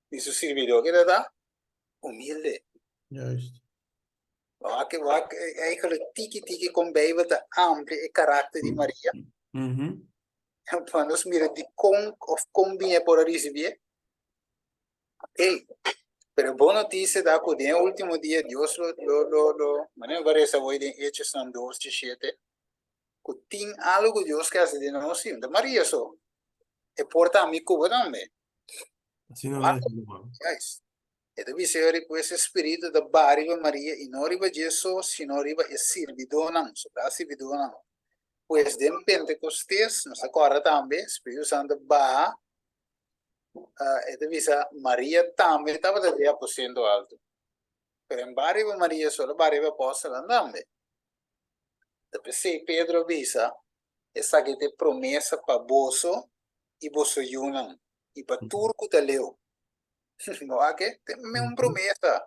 di su sirbidó keda ta humilde. Juist. Wak, wak, eigenlijk tiki tiki kon Bijbel ta amplia e karakter di Maria. Pa nos mira dikon of kon bin e por a risibié. Ey, pero bon notisia ta ku den e último dia Dios lo, lo, lo, lo, manera mi a resa hoy den Hechosnan dos diesshete, ku tin algu ku Dios ke hasi den nos, si, no ta Maria so, e por ta ami ku bo tambe. Asina mes, ruman. Juist. E ta bisa yo riba e spiritu ta baha riba Maria i no riba dje so, sino riba e sirbidónan, sobrá sirbidónan. Pues den Pentekostes, nos ta kòrda tambe, Spiritu Santu a baha, e ta bisa Maria tambe tabata den aposento alto. Pero en baha riba Maria so, el a baha riba e apòstelnan tambe. Ta p'esei Pedro a bisa, Esaki ta e promesa pa boso i boso yunan, i pa tur ku ta leu. No a ke? Ta un promesa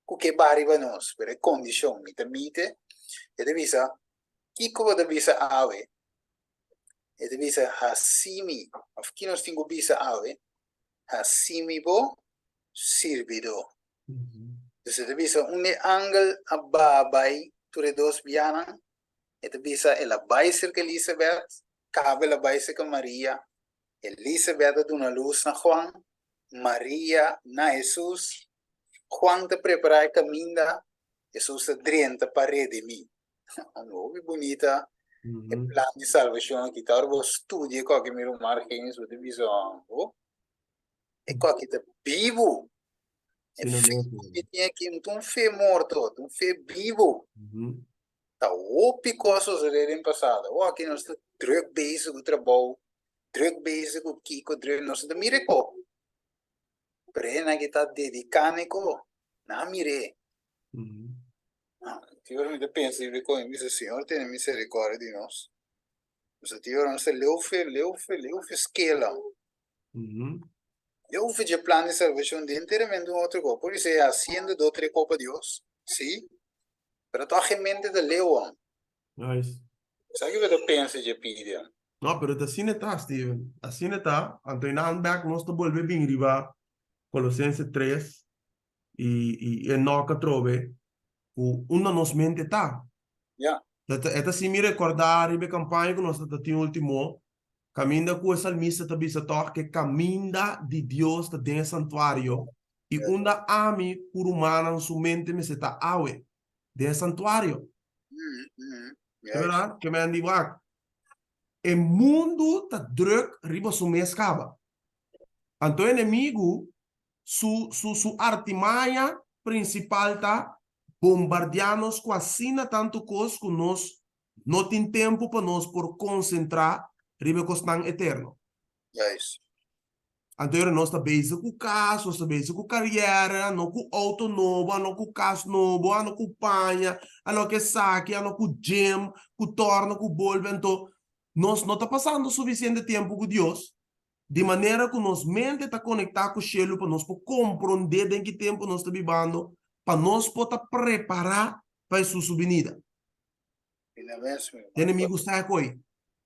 ku ke baha riba nos, pero e kondishon, mi ta mite, e ta bisa, Kiko bo ta bisa awe? E ta bisa, Hasi mi, òf ki nos tin ku bisa awe? Hasi mi bo sirbidó. Dus e ta bisa, un di e angel a baha bai tur e dos bianan. E ta bisa el a bai serka Elisabet, kaba el a bai serka Maria. Elisabet a duna lus na Juan, Maria na Hesus. Juan ta prepará e kaminda, Hesus ta drenta pa redimí. Un hopi bunita e plan di salbashon aki. Ta ora bo studia e koki mi ruman Argenis, bo ta bisa, oh, e koki ta bibu. E fe ku mi tin aki no ta un fe morto, ta un fe bibu. Ta hopi kos sosodé den pasado. Awor aki nos ta druk bezig ku trabou, druk bezig ku kiko, druk, nos no ta mira e ko. Pero hende aki ta dediká na e ko, nan a mir'é. Tin ora mi ta pensa riba e ko, mi bisa, Señor tene misericordia di nos. Pasobra tin ora nos ta leu fe, leu fe, leu fe skela. Leu fe dje plan di salvacion den enteramente un otro ko. Por bisa e haciendo do tre ko pa Dios, si, pero tog e mente ta leu an. Nice. Sa ki bo ta pensa dje pidi an? No, pero ta asina e ta, Steven. Asina e ta. Anto i nan bek nos ta bolbe bin riba Colosense 3 i i Enoch atrobe ku unda nos mente ta. Ya. E ta e ta hasi mi rekordá riba e kampaña ku nos ta tin último, kaminda ku e salmista ta bisa tòg ku e kaminda di Dios ta den e santuario i unda ami ku rumannan su mente mester ta awe, den e santuario. Te bèrdat? Ke men di wak, e mundu ta drùk riba su mes kaba. Anto e enemigu Su, su, su artimaña principal ta bombardeá nos cu asina tantu cos cu nos no tin tempu pa nos por concentrá riba e cosnan eterno. Juist. Anto ora nos ta bezig cu cas, nos ta bezig cu cariera, ano cu auto nobo, ano cu cas nobo, ano cu paña, ano cu esaki, ano cu gym, cu torno, cu bolbe, anto nos no ta pasando suficiente tempu cu Dios Di manera ku nos mente ta konektá ku shelu pa nos por komprondé den ki tempu nos ta bibando, pa nos por ta prepará pa Hesus su binida. E enemigu sa e koi,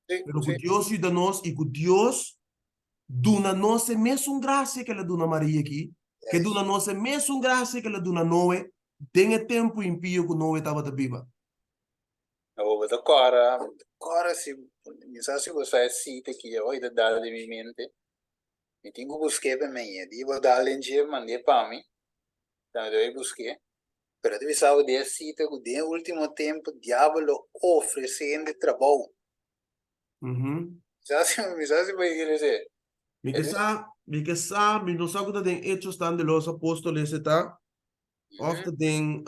pero ku Dios yuda nos i ku Dios duna nos e mesun grasia ku el a duna Maria aki, ku e duna nos e mesun grasia ku el a duna Noe den e tempu impio ku Noe tabata biba. Abo bo ta kòrda, bo ta kòrda si, mi sa si bo sa e sita ki awor ta dal den mi mente, mi tin ku busk'é pa mi, di bo dal den dje mand'é pa mi, ta mi ta bai busk'é, pero ta bisa bo den e sita ku den e ultimo tempu diabel lo ofresé hende trabou. Mi sa si, mi sa si bo a kere esei. Mi ke sa, mi ke sa, mi no sa ku ta den Hechos tan de los Apóstoles e ta. Of ta den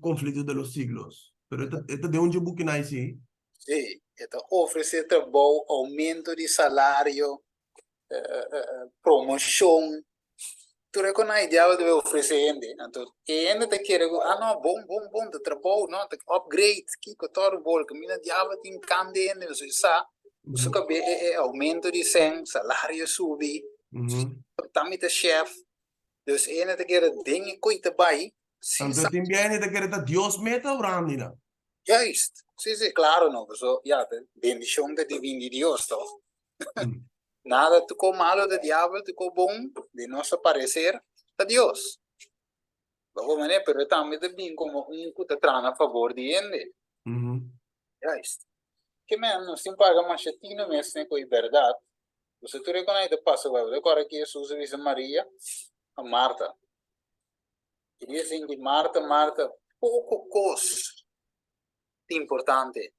Conflicto de los Siglos. Pero e ta, e ta den un dje bukinan sí. Sí, e ta ofresé trabou, oumento di salario, promoshon. Tur e konan e diabel ta bai ofresé hende. Anto e hende ta kere ku, ah no, bon, bon, bon, ta trabou, no, ta upgrade, kiko, tòru bol, kaminda diabel tin kambia hende, pasobra e sa ku su kabe e e oumento di sèn, salario subi, ta mi ta shèf. Dus e hende ta kere den e koe ta bai sin sa. Anto tin bia hende ta kere ta Dios mes ta orando nan. Juist. Si, si, claro no. Paso, ya, ta bendicion ta di bin di Dios, toch? Nada tu ko malo ta diabel, tu ko bon, di nos a parecer, ta Dios. Bo manera, pero e tambe ta bin como un cu ta traha na favor di hende. Juist. Ke men, nos tin paga masha tino mes ne ku e bèrdat. Boso tur e konai ta pasa bai. Bo ta kòrda ki Hesus a bisa Maria a Marta. E di asin ki Marta, Marta, poko kos ta importante.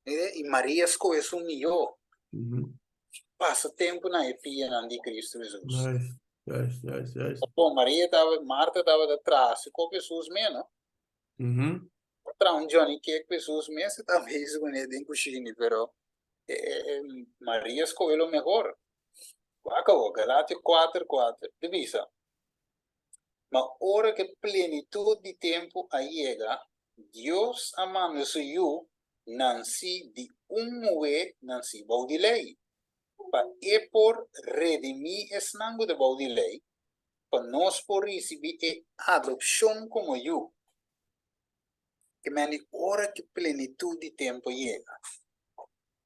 Mire, i Maria skohe su mihó. Pasa tempu na e pianan di Kristu Hesus. Juist, juist, juist, juist. Bon, Maria tabata, Marta tabata traha su kop Hesus meno. A traha un Johnny Cake pa Hesus mes e ta bezig kuné den kushini, pero Maria skohe lo mehor. Wak awor, Galatio kuater kuater ta bisa, Ma ora ku e plenitut di tempu a yega, Dios a manda su Yu nansí di un muhé nansí bou di lei, pa e por redimí esnan ku ta bou di lei, pa nos por risibí e adopshon komo yu. Ke men di ora ku plenitut di tempu yega.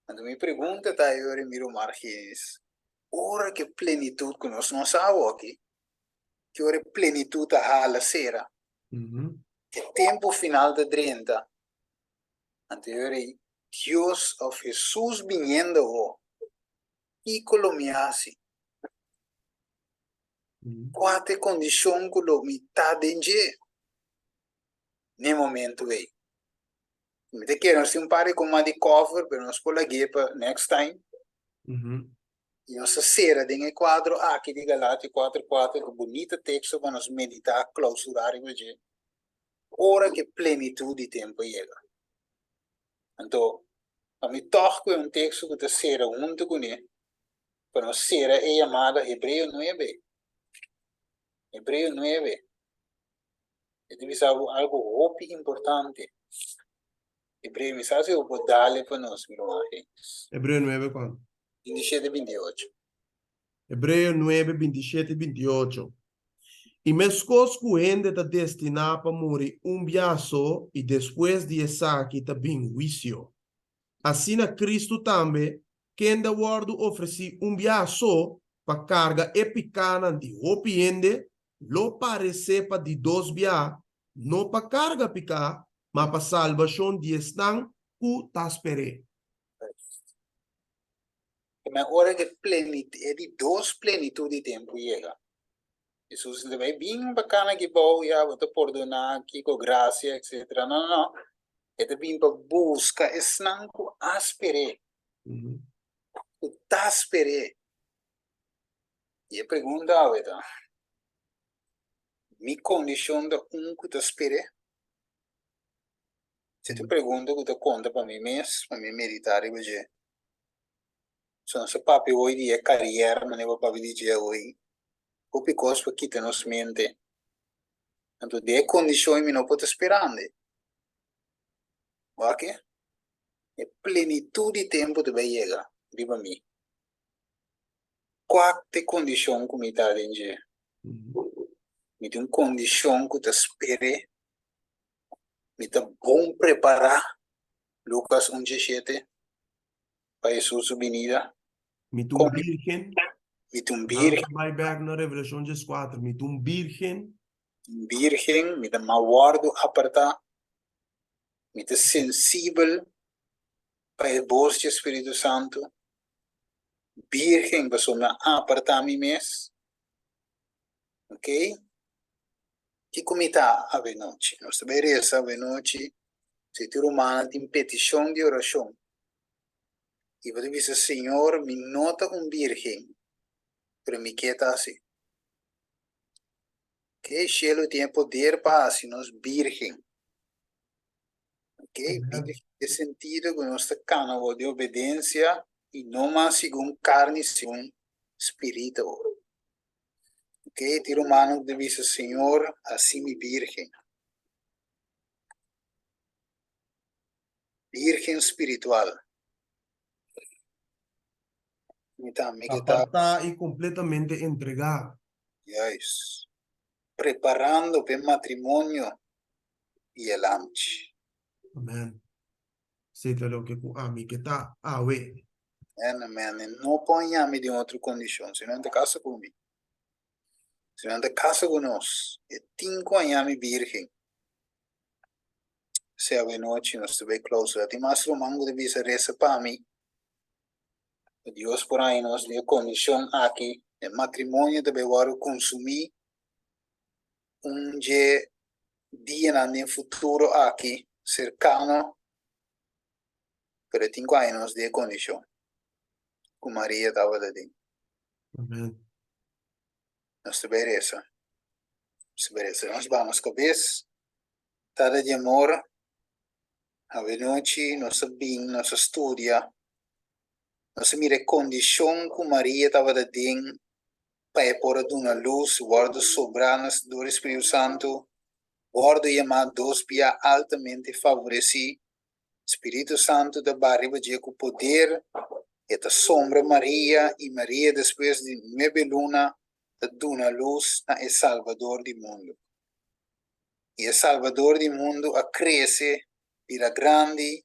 Anto mi pregunta ta e ora mi ruman Argenis, ora ku plenitut ku nos no sa awoki, ki ora e plenitut a hala sera, e tempu final ta drenta. Anto e ora ei, Dios òf Hesus biniendo awor, kiko lo mi hasi? Kua ta e kondishon ku lo mi ta den dje n'e momentu ei? Mi ta kere nos tin un par di koma di kòfer, pero nos por lag'é pa next time. I nos ta sera den e kuadro aki di Galatio kuater kuater ku bunita teksto pa nos meditá, klousurá riba dje, ora ku e plenitut di tempu a yega. Anto, pa mi tòg ku e un teksto ku ta sera huntu kuné, pa nos sera e yamada Hebreo nuebe. Hebreo nuebe. E ta bisa bo algu hopi importante. Hebreo, mi sa si bo por dale pa nos, mi ruman James. Hebreo nuebe kuantu? Bintishete, bintiocho. Hebreo nuebe, bintishete, bintiocho. I meskos ku hende ta destiná pa muri un bia so i despues di esaki ta bin huisio, asina Kristu tambe, kende a wòrdu ofresí un bia so pa karga e pikánan di hopi hende, lo paresé pa di dos bia, no pa karga piká, ma pa salbashon di esnan ku ta sper'é. Ma ora ku e di dos plenitut di tempu yega, Hesus no ta bai bin pa kana aki bou, ya bo ta pordoná kiko, grasia, etsetera. No, no, no. E ta bin pa buska esnan ku a sper'é, ku ta sper'é. I e pregunta awe ta, Mi kondishon ta un ku ta sper'é? Esei ta un pregunta ku ta konta pa mi mes, pa mi meditá riba dje. So nos a papia hoy di e kariera manera bo a papia di dje hoy, hopi kos pa kita nos mente. Anto den e kondishon mi no por ta sperando. Wak e plenitut di tempu ta bai yega riba mi. Kua ta e kondishon ku mi ta den dje? Mi tin un kondishon ku ta sper'é? Mi ta bon prepará? Lukas un djeshete, pa Hesus su binida. Mi ta un bírgen. Mi ta un bírgen. Nan ta bai bèk na Revelashon djeskuater. Mi ta un bírgen. Un bírgen, mi ta mal wòrdu apartá. Mi ta sensibel pa e bos di e Spiritu Santu. Bírgen pasobra mi a apartá mi mes. Ok. Kiko mi ta awenochi? Nos ta bai resa awenochi. Si tur rumannan tin petishon di orashon i bo ta bisa, Señor, mi no ta un bírgen, pero mi ke ta hasi. Ok, shelu tin e poder pa hasi nos bírgen. Ok, bírgen den sentido ku nos ta kana awor di obedensia i no mas segun karni, segun spiritu awor. Ok, tin rumannan ku ta bisa, Señor, hasi mi bírgen. Bírgen spiritual. Mi tambe ke ta. Apartá i kompletamente entregá. Juist. Preparando p'e matrimonio di e Lamchi. Amen. Esei ta loke ku ami ke ta awe. Amen, amen. E no por haña mi den otro kondishon, si no ta kasa ku mi. Si no ta kasa ku nos, e tin ku haña mi bírgen. P'esei awenochi nos ta bai clausura. Tin mas ruman ku ta bisa resa pa mi, pa Dios por haña nos den e kondishon aki. E matrimonio ta bai wòrdu konsumí un dje dianan den futuro aki serkano, pero e tin ku haña nos den e kondishon ku Maria tabata den. Amen. Nos ta bai resa. Nos ta bai resa. Nos baha nos kabes. Tata di amor, awenochi nos a bin, nos a studia, nos a mira e kondishon ku Maria tabata den pa e por a duna lus, wòrdu sobrá na dor di Spiritu Santu, wòrdu yamá dos bia altamente favoresí. Spiritu Santu ta baha riba dje ku poder, e ta sombra Maria i Maria despues di nuebe luna ta duna lus na e Salbador di mundu. I e Salbador di mundu a krese, bira grandi,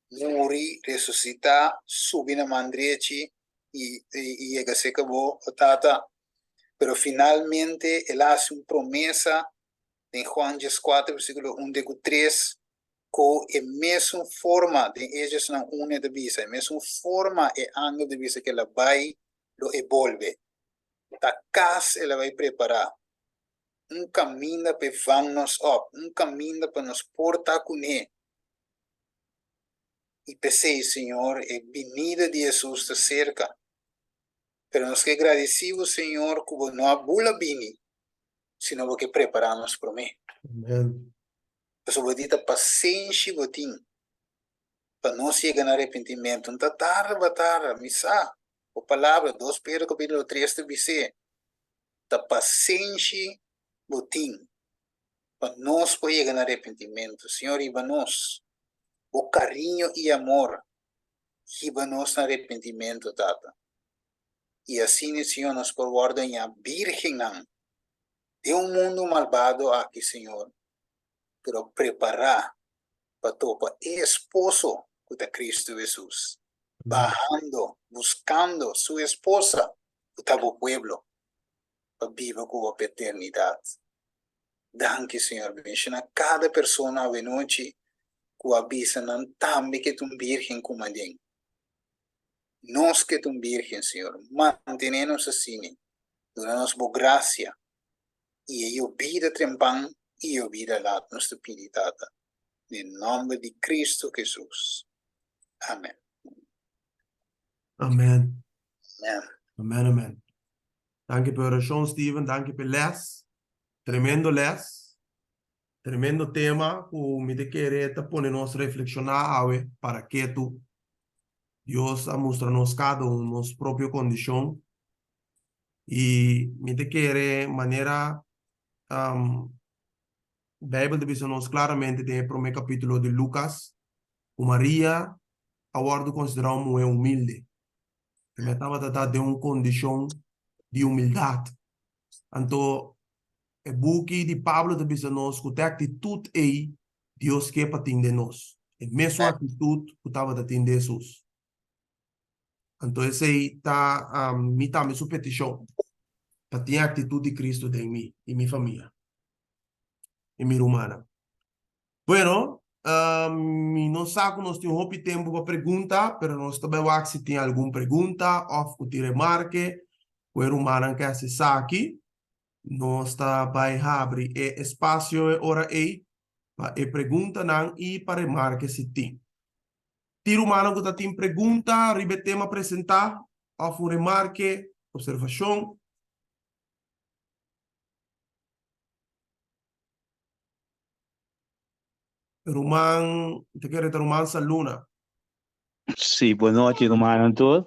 muri, resusitá, subi na man drechi i i yega serka bo, o Tata. Pero finalmente el a hasi un promesa den Juan dieskuater, versíkulo un te ku tres. Ku e mesun forma, den Hechosnan un e ta bisa, e mesun forma e angel ta bisa ku el a bai, lo e bolbe. Ta kas el a bai prepará, un kaminda pa e van nos òp, un kaminda pa nos por ta kuné. I p'esei, Señor, e binida di Hesus ta serka. Pero nos ke gradisí bo, Señor, ku bo no a bula bini, sino bo ke prepará nos promé. Amen. Pasobra bo di ta pasenshi bo tin pa nos yega na arepentimentu. N ta tarda ba tarda, mi sa bo palabra, dos Pedro kapítulo tres ta bis'é, ta pasenshi bo tin pa nos por yega na arepentimentu. Señor, hiba nos, bo kariño i amor hiba nos na arepentimentu, Tata. I asina, Señor, nos por wòrdu hañá bírgennan den un mundu malbado aki, Señor, pero prepará pa topa e esposo ku ta Kristu Hesus, bahando, buskando su esposa ku ta bo pueblo, pa biba ku bo pa eternidat. Danki, Señor. Benshoná kada persona awenochi ku a bisa nan tambe ke ta un bírgen ku maden. Nos ke ta un bírgen, Señor. Mantené nos asina. Duna nos bo grasia i e yobida trempan i yobida lat nos ta pidi, Tata, den nomber di Cristo Jesus. Amen. Amen. Amen. Amen, amen. Danki pa e orashon, Steven. Danki pa e les. Tremendo les. Tremendo tema ku mi ta kere ta pone nos reflekshoná awe para ketu. Dios a mustra nos kada un nos propio kondishon. I mi ta kere manera Beibel ta bisa nos klaramente den e promé kapítulo di Lukas ku Maria a wòrdu konsiderá un muhé humilde. E tabata ta den un kondishon di humildat. Anto e buki di Pablo ta bisa nos ku ta e aktitut ei Dios ke pa tin den nos, e mesun aktitut ku tabata tin den Hesus. Anto esei ta mi tambe su petishon, pa tin e aktitut di Kristu den mi i mi famia i mi rumannan. Bueno, mi no sa ku nos tin hopi tempu pa pregunta, pero nos ta bai wak si tin algun pregunta òf ku tin remarke ku e rumannan ke hasi esaki. Nos ta bai habri e espasio e ora ei pa e preguntanan i pa remarke si tin. Tin rumannan ku ta tin pregunta riba e tema presentá òf un remarke, observashon? Ruman, ta kere ta ruman Saluna. Sí, buenochi rumannan tur.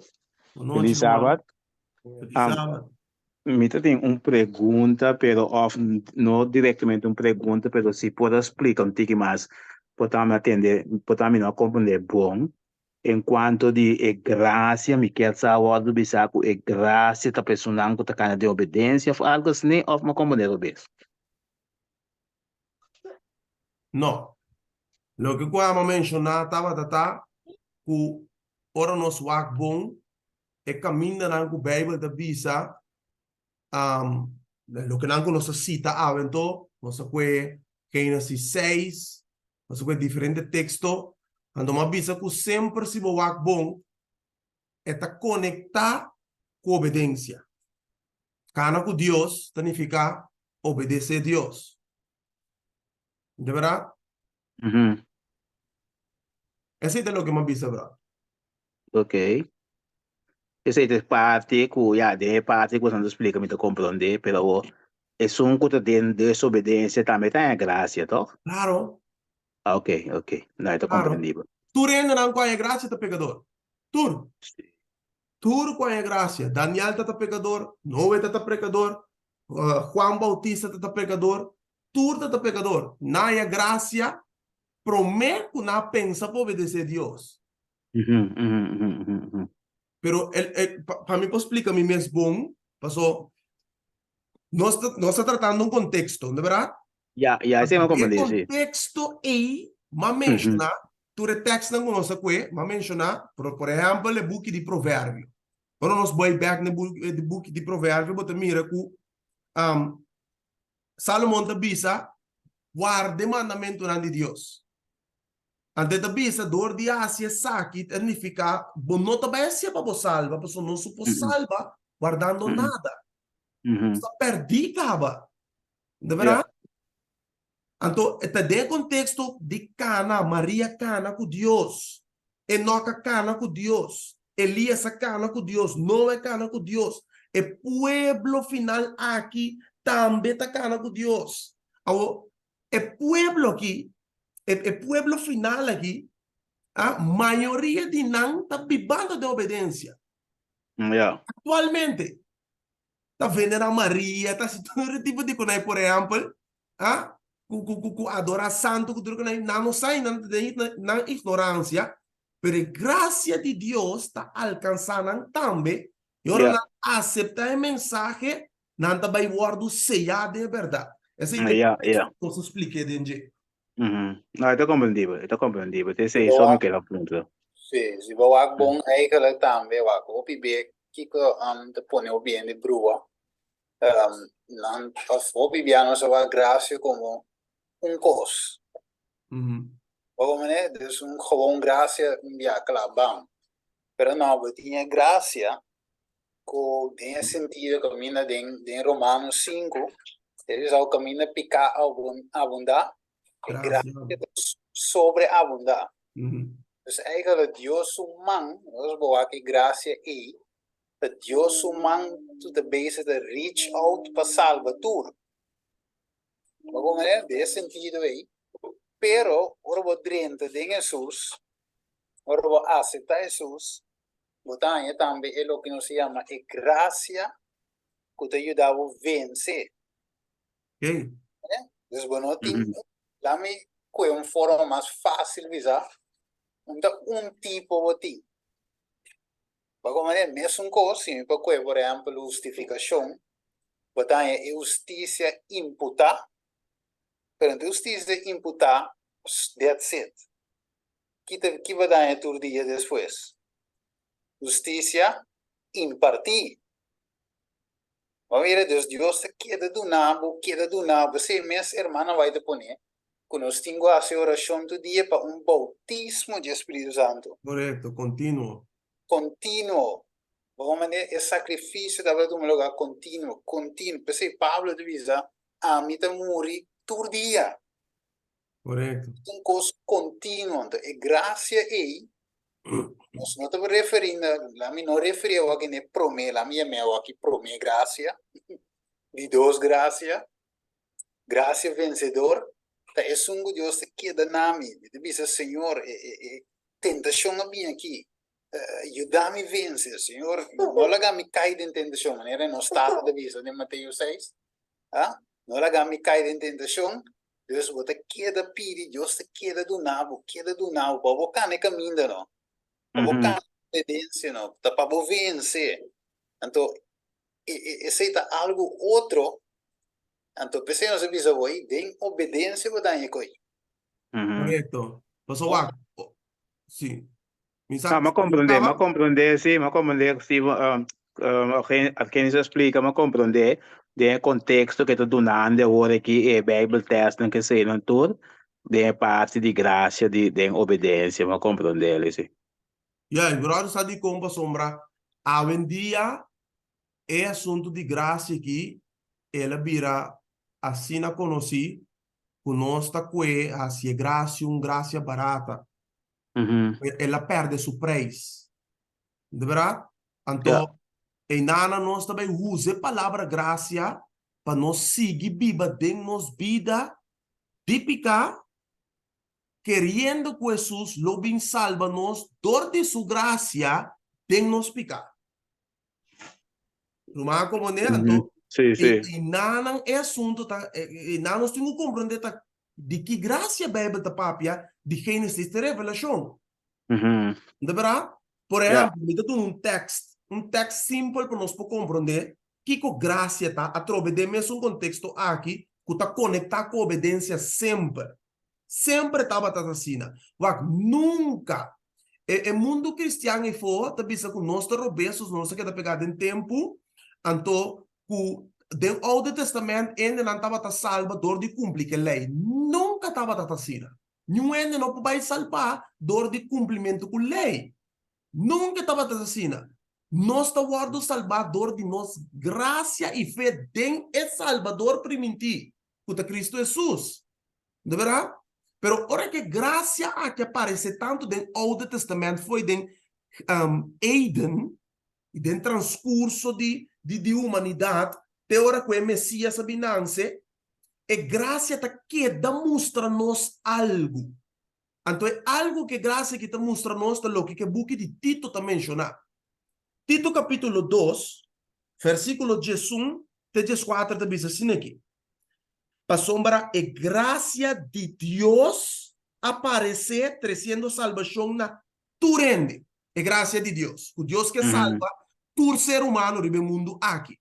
Buenochi Feliz ruman. Sabat. Feliz Um, Sabat. mi ta tin un pregunta, pero of no directamente un pregunta, pero si por a splica un tiki mas, por ta mi atende, por ta mi no a comprende bon. En cuanto di e gracia, mi kier sa wordo bisa cu e gracia ta pa esunnan cu ta cana den obedencia of algo asina, of mi a comprende robes? No. Loke ku Ama menshoná tabata ta ku ora nos wak bon e kamindanan ku Beibel ta bisa, lokenan ku nos a sita awe anto, nos a kue Génesis seis, nos a kue diferente teksto, anto mi a bisa ku semper si bo wak bon e ta konektá ku obedensia. Kana ku Dios ta nifiká obedesé Dios. De bèrdat? Esei ta loke mi a bisa, bro. Ok. Esei ta e parti ku, ya, den e parti ku boso ta splika mi ta komprondé, pero awor esun ku ta den desobedensia tambe ta haña grasia, tòg? Klaro. Ok, ok. No, e ta Klaro. komprendibel. Tur hendenan ku haña grasia ta pekador. Tur. Tur ku haña grasia. Daniel ta ta pekador, Noe ta ta pekador, Juan Bautista ta ta pekador, tur ta ta pekador. Nan haña grasia promé ku nan a pensa pa obedesé Dios. Pero el, el, pa, pa mi por splika mi mes bon, paso nos ta, nos ta tratando un konteksto, no bèrdat? Ya, ya, esei mi a E komprendé, sí. konteksto ei, m'a menshoná, tur e tèkstnan ku nos a kue, m'a menshoná, por, por ehèmpel, e buki di Proverbio. Ora nos bai bèk na e buki di Proverbio, bo ta mira ku Salomon ta bisa, Warda e mandamentunan di Dios. Anto e ta bisa, dor di hasi esaki ta nifiká bo no ta bai hasié pa bo salba, pasobra nos no por salba wardando nada. Nos ta pèrdí kaba. No ta bèrdat? Anto e ta den e konteksto di kana, Maria kana ku Dios, Enok a kana ku Dios, Elias a kana ku Dios, Noe a kana ku Dios. E pueblo final aki tambe ta kana ku Dios. Awor, e pueblo aki, e e pueblo final aki, a mayoria di nan ta bibando den obedensia. Ja. Aktualmente, ta venera Maria, ta hasi tur e tipo di konai, por ehèmpel, a ku ku ku ku adorá santu ku tur konai, nan no sa i nan ta den nan ignoransia, pero e grasia di Dios ta alkansá nan tambe, i ora Ja. nan aseptá e mensahe, Nan ta bai wòrdu seyá den e bèrdat. Esei ta e Ja, ja. nos a splik'é den dje. Mhm. No, e ta komprendibel, e ta komprendibel. Te esei Bo so mi wak, keda puntra. sí, si bo wak bon eigenlijk tambe, wak hopi be kiko um, ta pone hopi hende brua. Um, nan, of hopi bia nos a wak gracia como un kos. Mhm. Bo komprende? Dus un gewoon gracia, un bia kla, bam. Pero no, bo tin e gracia ku den e sentido kaminda den den Romano sinku e bisa ku kaminda piká abundá e grasia ta sobreabundá. Dus eigenlijk Dios su man, nos bo wak e grasia ei, ta Dios su man ku ta bezig ta reach out pa salba tur. Bo komprende? Den e sentido ei. Pero ora bo drenta den Hesus, ora bo aseptá Hesus, Bo ta haña tambe e loke nos ta yama e grasia ku ta yuda bo vense. Oké. Dus bo no tin, laat mi kue un forma mas fásil bisa, un ta un tipo bo tin. Bo a komprende? Mesun kos, si mi por kue por ehèmpel hustifikashon, bo ta haña e hustisia imputá, pero no ta e hustisia imputá, that's it. Ki ta ki bo daña tur dia despues? Hustisia impartí. Bo a mira dus Dios ta keda duna bo, keda duna bo. Esei mes hermana White ta pone ku nos tin ku hasi orashon tur dia pa un boutismo dje Spiritu Santu. Korekto, kontinuo. Kontinuo. Bo a manda e sakrifisio tabata tuma lugá kontinuo, kontinuo. P'esei Pablo ta bisa, Ami ta muri tur dia. Correcto. Un kos kontinuo. Anto e grasia ei, nos no ta referí na, la mi no referí awor na e promé, la mi yam'é awor aki promé grasia, di dos grasia, grasia vensedor, ta esun ku Dios ta keda na mi. Mi ta bisa, Señor, e e e tentashon a bini aki, yuda mi vense, Señor, no laga mi kai den tentashon, manera nos Tata ta bisa den Mateo seis, ah, no laga mi kai den tentashon, Dus bo ta keda pidi, Dios ta keda duna bo, keda duna bo, pa bo kana e kaminda no, pa bo kana obedensia no, ta pa bo vense. Anto, esei ta algu otro, anto p'esei nos a bisa bo, ei, den obedensia bo daña e koi. Korekto. Pasobra wak, si. Mi sa Ah, m'a comprende, m'a comprende, sí, m'a comprende, sí, um, Argenis a splica, m'a comprende den e contexto que ta dunando awor aki e Bijbeltekstnan ke eseinan tur, den e parti di gracia di den obedencia, m'a comprende sí. Ya, i brother sa dikon pasobra awendia e asuntu di gracia aki el a bira asina konosí ku nos ta kue hasi e gracia un gracia barata. El a perde su prijs. De verdad? Anto, Ja. einana nos ta bai usa e palabra gracia pa nos sigui biba den nos bida di piká, keriendo ku Hesus lo bin salba nos dor di su gracia den nos piká. Ruman como ne, anto Sí, sí. e nanan e asunto ta e nan nos tin ku komprende ta di ki gracia Bijbel ta papia di Genesis te Revelashon. Nta bera? Por ehempel, mi ta duna un tekst, un tekst simpel pa nos por komprende kiko gracia ta atrobe den mesun konteksto aki ku ta konektá ku obedensia semper. Semper tabata asina. Wak, nunka e e mundu kristian efo ta bisa ku nos ta robesos, nos ta keda pegá den tempu, anto ku den Oude Testament hendenan tabata salba dor di kumpli ku e lei. Nunka tabata asina. Niun hende no por bai salbá dor di kumplimentu ku lei. Nunka tabata asina. Nos ta wòrdu salbá dor di nos grasia i fe den e Salbador primintí, ku ta Kristu Hesus. No ta bèrdat? Pero ora ku e grasia aki a paresé tantu den Oude Testament fo'i den Eden i den transkurso di di humanidat te ora ku e Mesias a bin nanse, e grasia ta keda mustra nos algu. Anto e algu ku e grasia aki ta mustra nos ta loke ku e buki di Tito ta menshoná. Tito kapítulo dos, versíkulo diesun te dieskuater ta bisa asina aki, Pasobra e grasia di Dios a paresé tresiendo salbashon na tur hende. E grasia di Dios, ku Dios ke salba tur ser humano riba e mundu aki.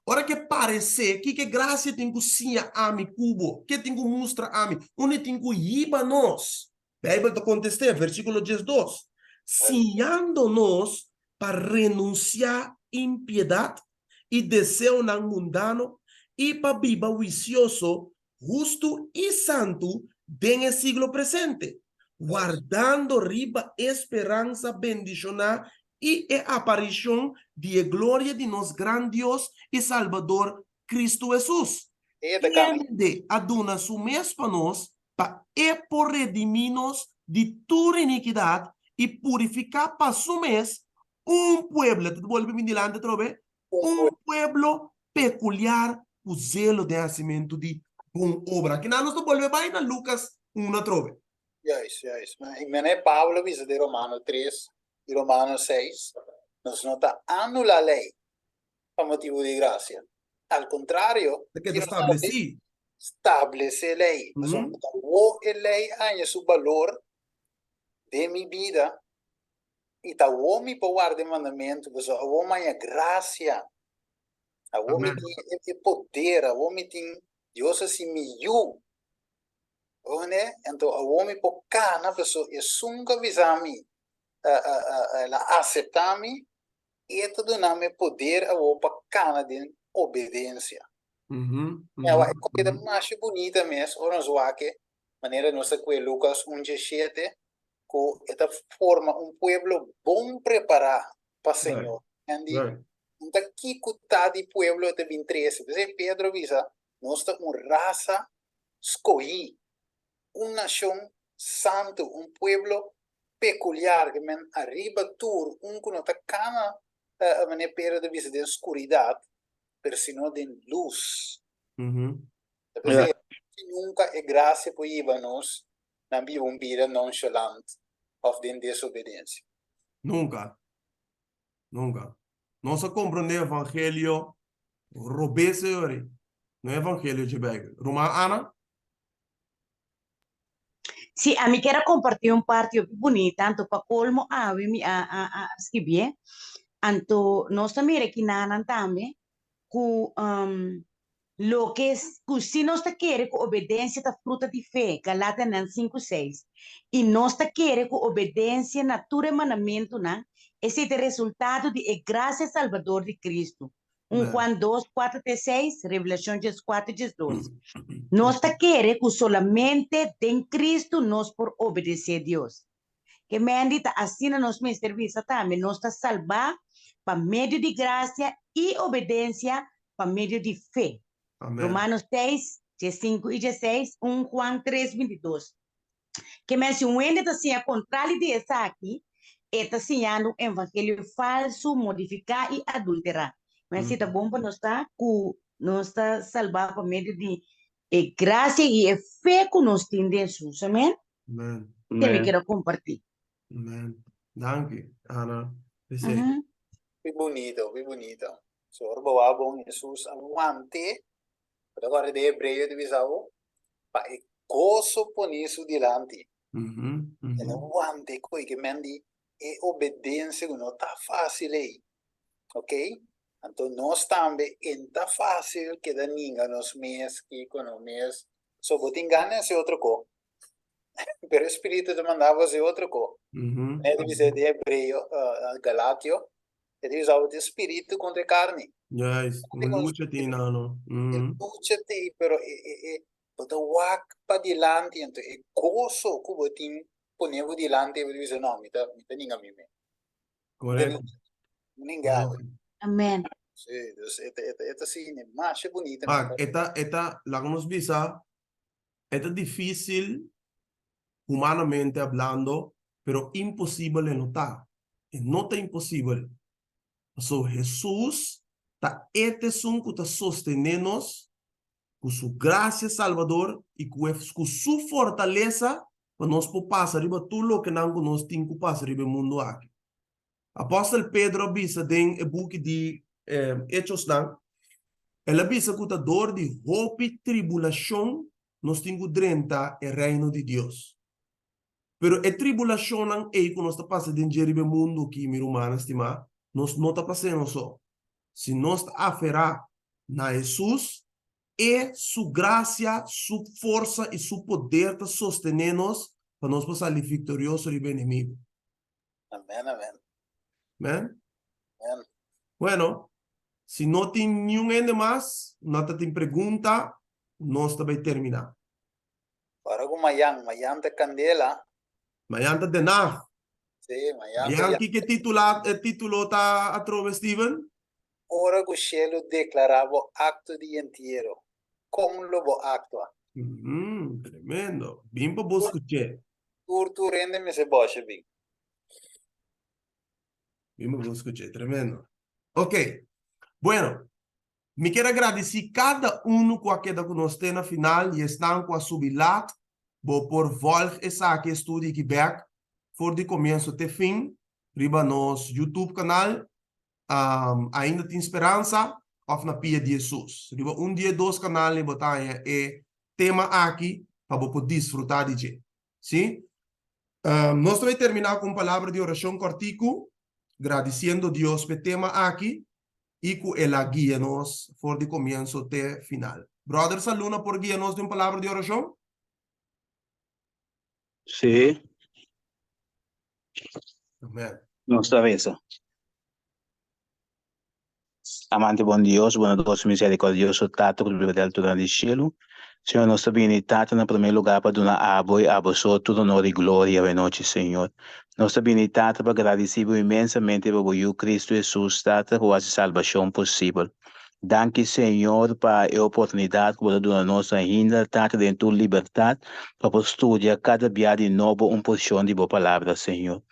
Ora ke paresé, kiko e grasia tin ku siña ami ku bo? Ke tin ku mustra ami? Unda e tin ku hiba nos? Beibel ta kontest'é, versíkulo diesdos, Siñando nos pa renunsiá impiedat i deseonan mundano i pa biba huisioso, hustu i santu den e siglo presente, wardando riba e speransa bendishoná i e aparishon di e gloria di nos gran Dios i Salbador Kristu Hesus, kende a duna su mes pa nos pa e por redimí nos di tur inikidat i purifiká pa su mes un pueblo, ta bolbe bin dilanti atrobe, un pueblo pekuliar ku zelo den hasimentu di bon obra. Akinan nos ta bolbe bai na Lukas unu atrobe. Juist, juist. Ma mene Pablo bisa den Romano tres i Romano seis, nos no ta anulá lei pa motibu di grasia. Al kontrario, Ta keda stablesí. Stablesé lei. Pasobra ta wou e lei haña su balor den mi bida i ta awor mi por warda e mandamentu, pasobra awor mi haña grasia, awor mi tin e poder, awor mi tin Dios a hasi mi yu, oné? Anto awor mi por kana, pasobra esun ku a bisa mi, el a aseptá mi, e ta duna mi e poder awor pa kana den obedensia. Awa e kos ta masha bunita mes ora nos wak e manera nos ta kue Lukas un djeshete, ku e ta forma un pueblo bon prepará pa Señor. Andy, un ta kiko ta di pueblo e ta bin trese. P'esei Pedro a bisa, nos ta un rasa skohí, un nashon santu, un pueblo pekuliar, ke men ariba tur, un ku no ta kana, manera Pedro ta bisa, den skuridat, pero sino den lus. Ta p'esei, nunka e grasia por hiba nos nan biba un bida nonchalant of den desobedencia. Nunca. Nunca. Nos a comprende evangelio robes ey, no evangelio dje Bijbel. Ruman Ana? Sí, ami kier a comparti un parti hopi bunita, anto pa colmo awe mi a a a scribié. Anto nos ta mira kinanan tambe cu Loke ku si nos ta kere ku obedensia ta fruta di fe, Galatianan sinku seis, i nos ta kere ku obedensia na tur e mandamentunan, esei ta e resultado di e grasia salbador di Kristu, un Juan dos, kuater te seis, Revelashon dieskuater, diesdos. Nos ta kere ku solamente den Kristu nos por obedesé Dios. Ke mendi ta asina nos mester bisa tambe, nos ta salbá pa medio di grasia i obedensia pa medio di fe. Amen. Romanos seis, diesinku i dieseis, un Juan tres, bintidos. Ke men si un hende ta siña kontrali di esaki, e ta siñando un evangelio falsu, modifiká i adulterá. Men si ta bon pa nos sa ku nos ta salbá pa medio di e grasia i e fe ku nos tin den Hesus. Amen. Amen. Te mi quiero compartir. Amen. Danki, Ana. P'esei. Mm -hmm. Ki bonito, ki bonito. So ora bo wak bon Hesus a want'é, bo ta kòrda den Hebreo ta bisa bo, pa e goso poni su dilanti. Mm -hmm. Mm -hmm. El a want'é koe ke men di e obedensia ku no ta fásil ei. Ok? Anto nos tambe en ta fásil keda ninga nos mes, kiko nos mes. So bo tin gana di hasi otro ko. Pero e spiritu ta manda bo hasi otro ko. E ta bisa den Hebreo, Galatio, e ta bisa bo tin spiritu kontra e karni. Juist, un lucha tin nan no. E lucha tin, pero e, e, e. Bo ta wak padilanti, anto e goso ku bo tin pone bo dilanti, bo ta bisa, no, mi ta, mi ta ninga mi mes. Korekto. Mi ninga awe. Amen. Sí, dus e ta, e ta, e ta asina, masha bunita. Mak, e ta, e ta, laga nos bisa, e ta difísil humanamente hablando, pero imposibel e no ta. E no ta imposibel. Pasobra Hesus ta e t'esun ku ta sostené nos ku su grasia salvador i ku e ku su fortalesa pa nos por pasa riba tur lokenan ku nos tin ku pasa riba e mundu aki. Apòstel Pedro a bisa den e buki di Echosnan, el a bisa ku ta dor di hopi tribulashon nos tin ku drenta e Reino di Dios. Pero e tribulashonnan ei ku nos ta pasa den dje riba e mundu aki, mi rumannan stimá, nos no ta pas'é nos so. Si nos ta aferá na Hesus, e su grasia, su forsa i su poder ta sostené nos pa nos por sali viktorioso riba e enemigu. Amen, amen. Amen. Amen. Bueno, si no tin niun hende mas, no ta tin pregunta, nos ta bai terminá. Ora ku mayan, mayan ta kandela. Mayan ta Den Haag. Sí, mayan ta. Mayan kiko e titula, e titulo ta atrobe, Steven? Ora ku shelu deklará bo akto di entiero, kon lo bo aktua? Mm, tremendo. Bin pa bo skuch'é. Tur tur hende mester bòsha bin. Bin pa bo skuch'é, tremendo. Ok, bueno, mi kier a gradisí kada unu ku a keda ku nos te na final i esnan ku a subi lat, bo por vòlg esaki e studio aki bèk for di komienso te fin riba nos YouTube kanal Ainda Tin Speransa òf Na Pia di Hesus. Riba un di e dos kanalnan bo ta haña e tema aki pa bo por disfrutá di dje. Sí? Nos ta bai terminá ku un palabra di orashon kòrtiku, gradisiendo Dios p'e tema aki i ku el a guia nos for di komienso te final. Bròder Saluna por guia nos den un palabra di orashon? Sí. Amen. Nos ta resa. Amante bon Dios, bondadoso i misericordioso Tata ku ta biba den altura di shelu, Señor nos ta bini Tata na prome lugar pa duna Abo i Abo so tur honor i gloria awe nochi Señor. Nos ta bini Tata pa gradisi Bo inmensamente pa Bo Yu Cristo Jesus Tata ku hasi salbashon posibel. Danki Señor pa e oportunidad cu bo ta duna nos ainda, Tata, den tur libertad pa por studia cada bia di nobo un porcion di bo Palabra, Señor.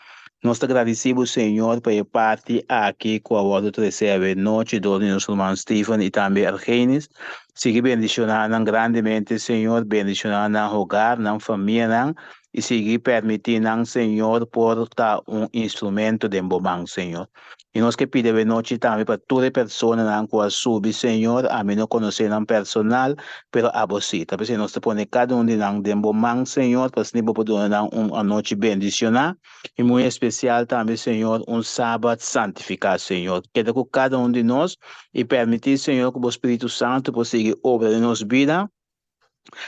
Nos ta gradici bo, Señor, pa e parti aki cu a wordo trece awe nochi door di nos ruman Steven y tambe Argenis. Sigui bendiciona nan grandemente, Señor, bendiciona nan hogar, nan famianan, y sigui permiti nan, Señor, por ta un instrumento den bo man, Señor. I nos ke pidi awenochi tambe pa tur e personanan ku a subi, Señor, ami no konosé nan personal, pero abo sí. Ta p'esei nos ta pone kada un di nan den bo man, Señor, pa asina bo por duna nan un anochi bendishoná, i muy espesial tambe, Señor, un Sabat santifiká, Señor. Keda ku kada un di nos i permití, Señor, ku bo Spiritu Santu por sigui obra den nos bida.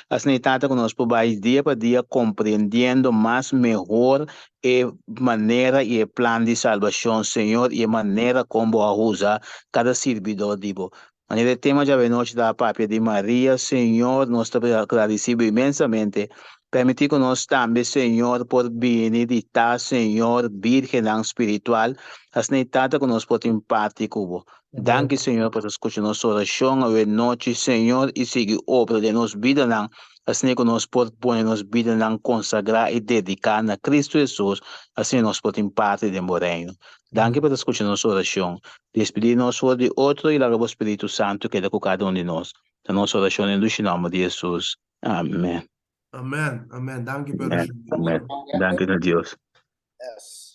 Asina e Tata ku nos por bai dia pa dia komprendiendo mas mehor e manera i e plan di salbashon, Señor, i e manera kon bo a usa kada sirbidor di bo. Manera e tema djawe nochi ta papia di Maria, Señor, nos ta gradisí bo inmensamente. Permití ku nos tambe, Señor, por bini di ta, Señor, bírgennan spiritual. Asina e Tata ku nos por tin parti ku bo. Danki Señor pa ta skucha nos orashon awe nochi Señor i sigui obra den nos bidanan asina ku nos por pone nos bidanan konsagrá i dediká na Kristu Hesus asina nos por tin parti den bo reino. Danki pa ta skucha nos orashon. Despidí nos for di otro i laga bo Spiritu Santu keda ku kada un di nos. Ta nos orashon den dushi nòmber di Hesus. Amen. Amen, amen. Danki pa e orashon. Amen. Danki na Dios. Yes.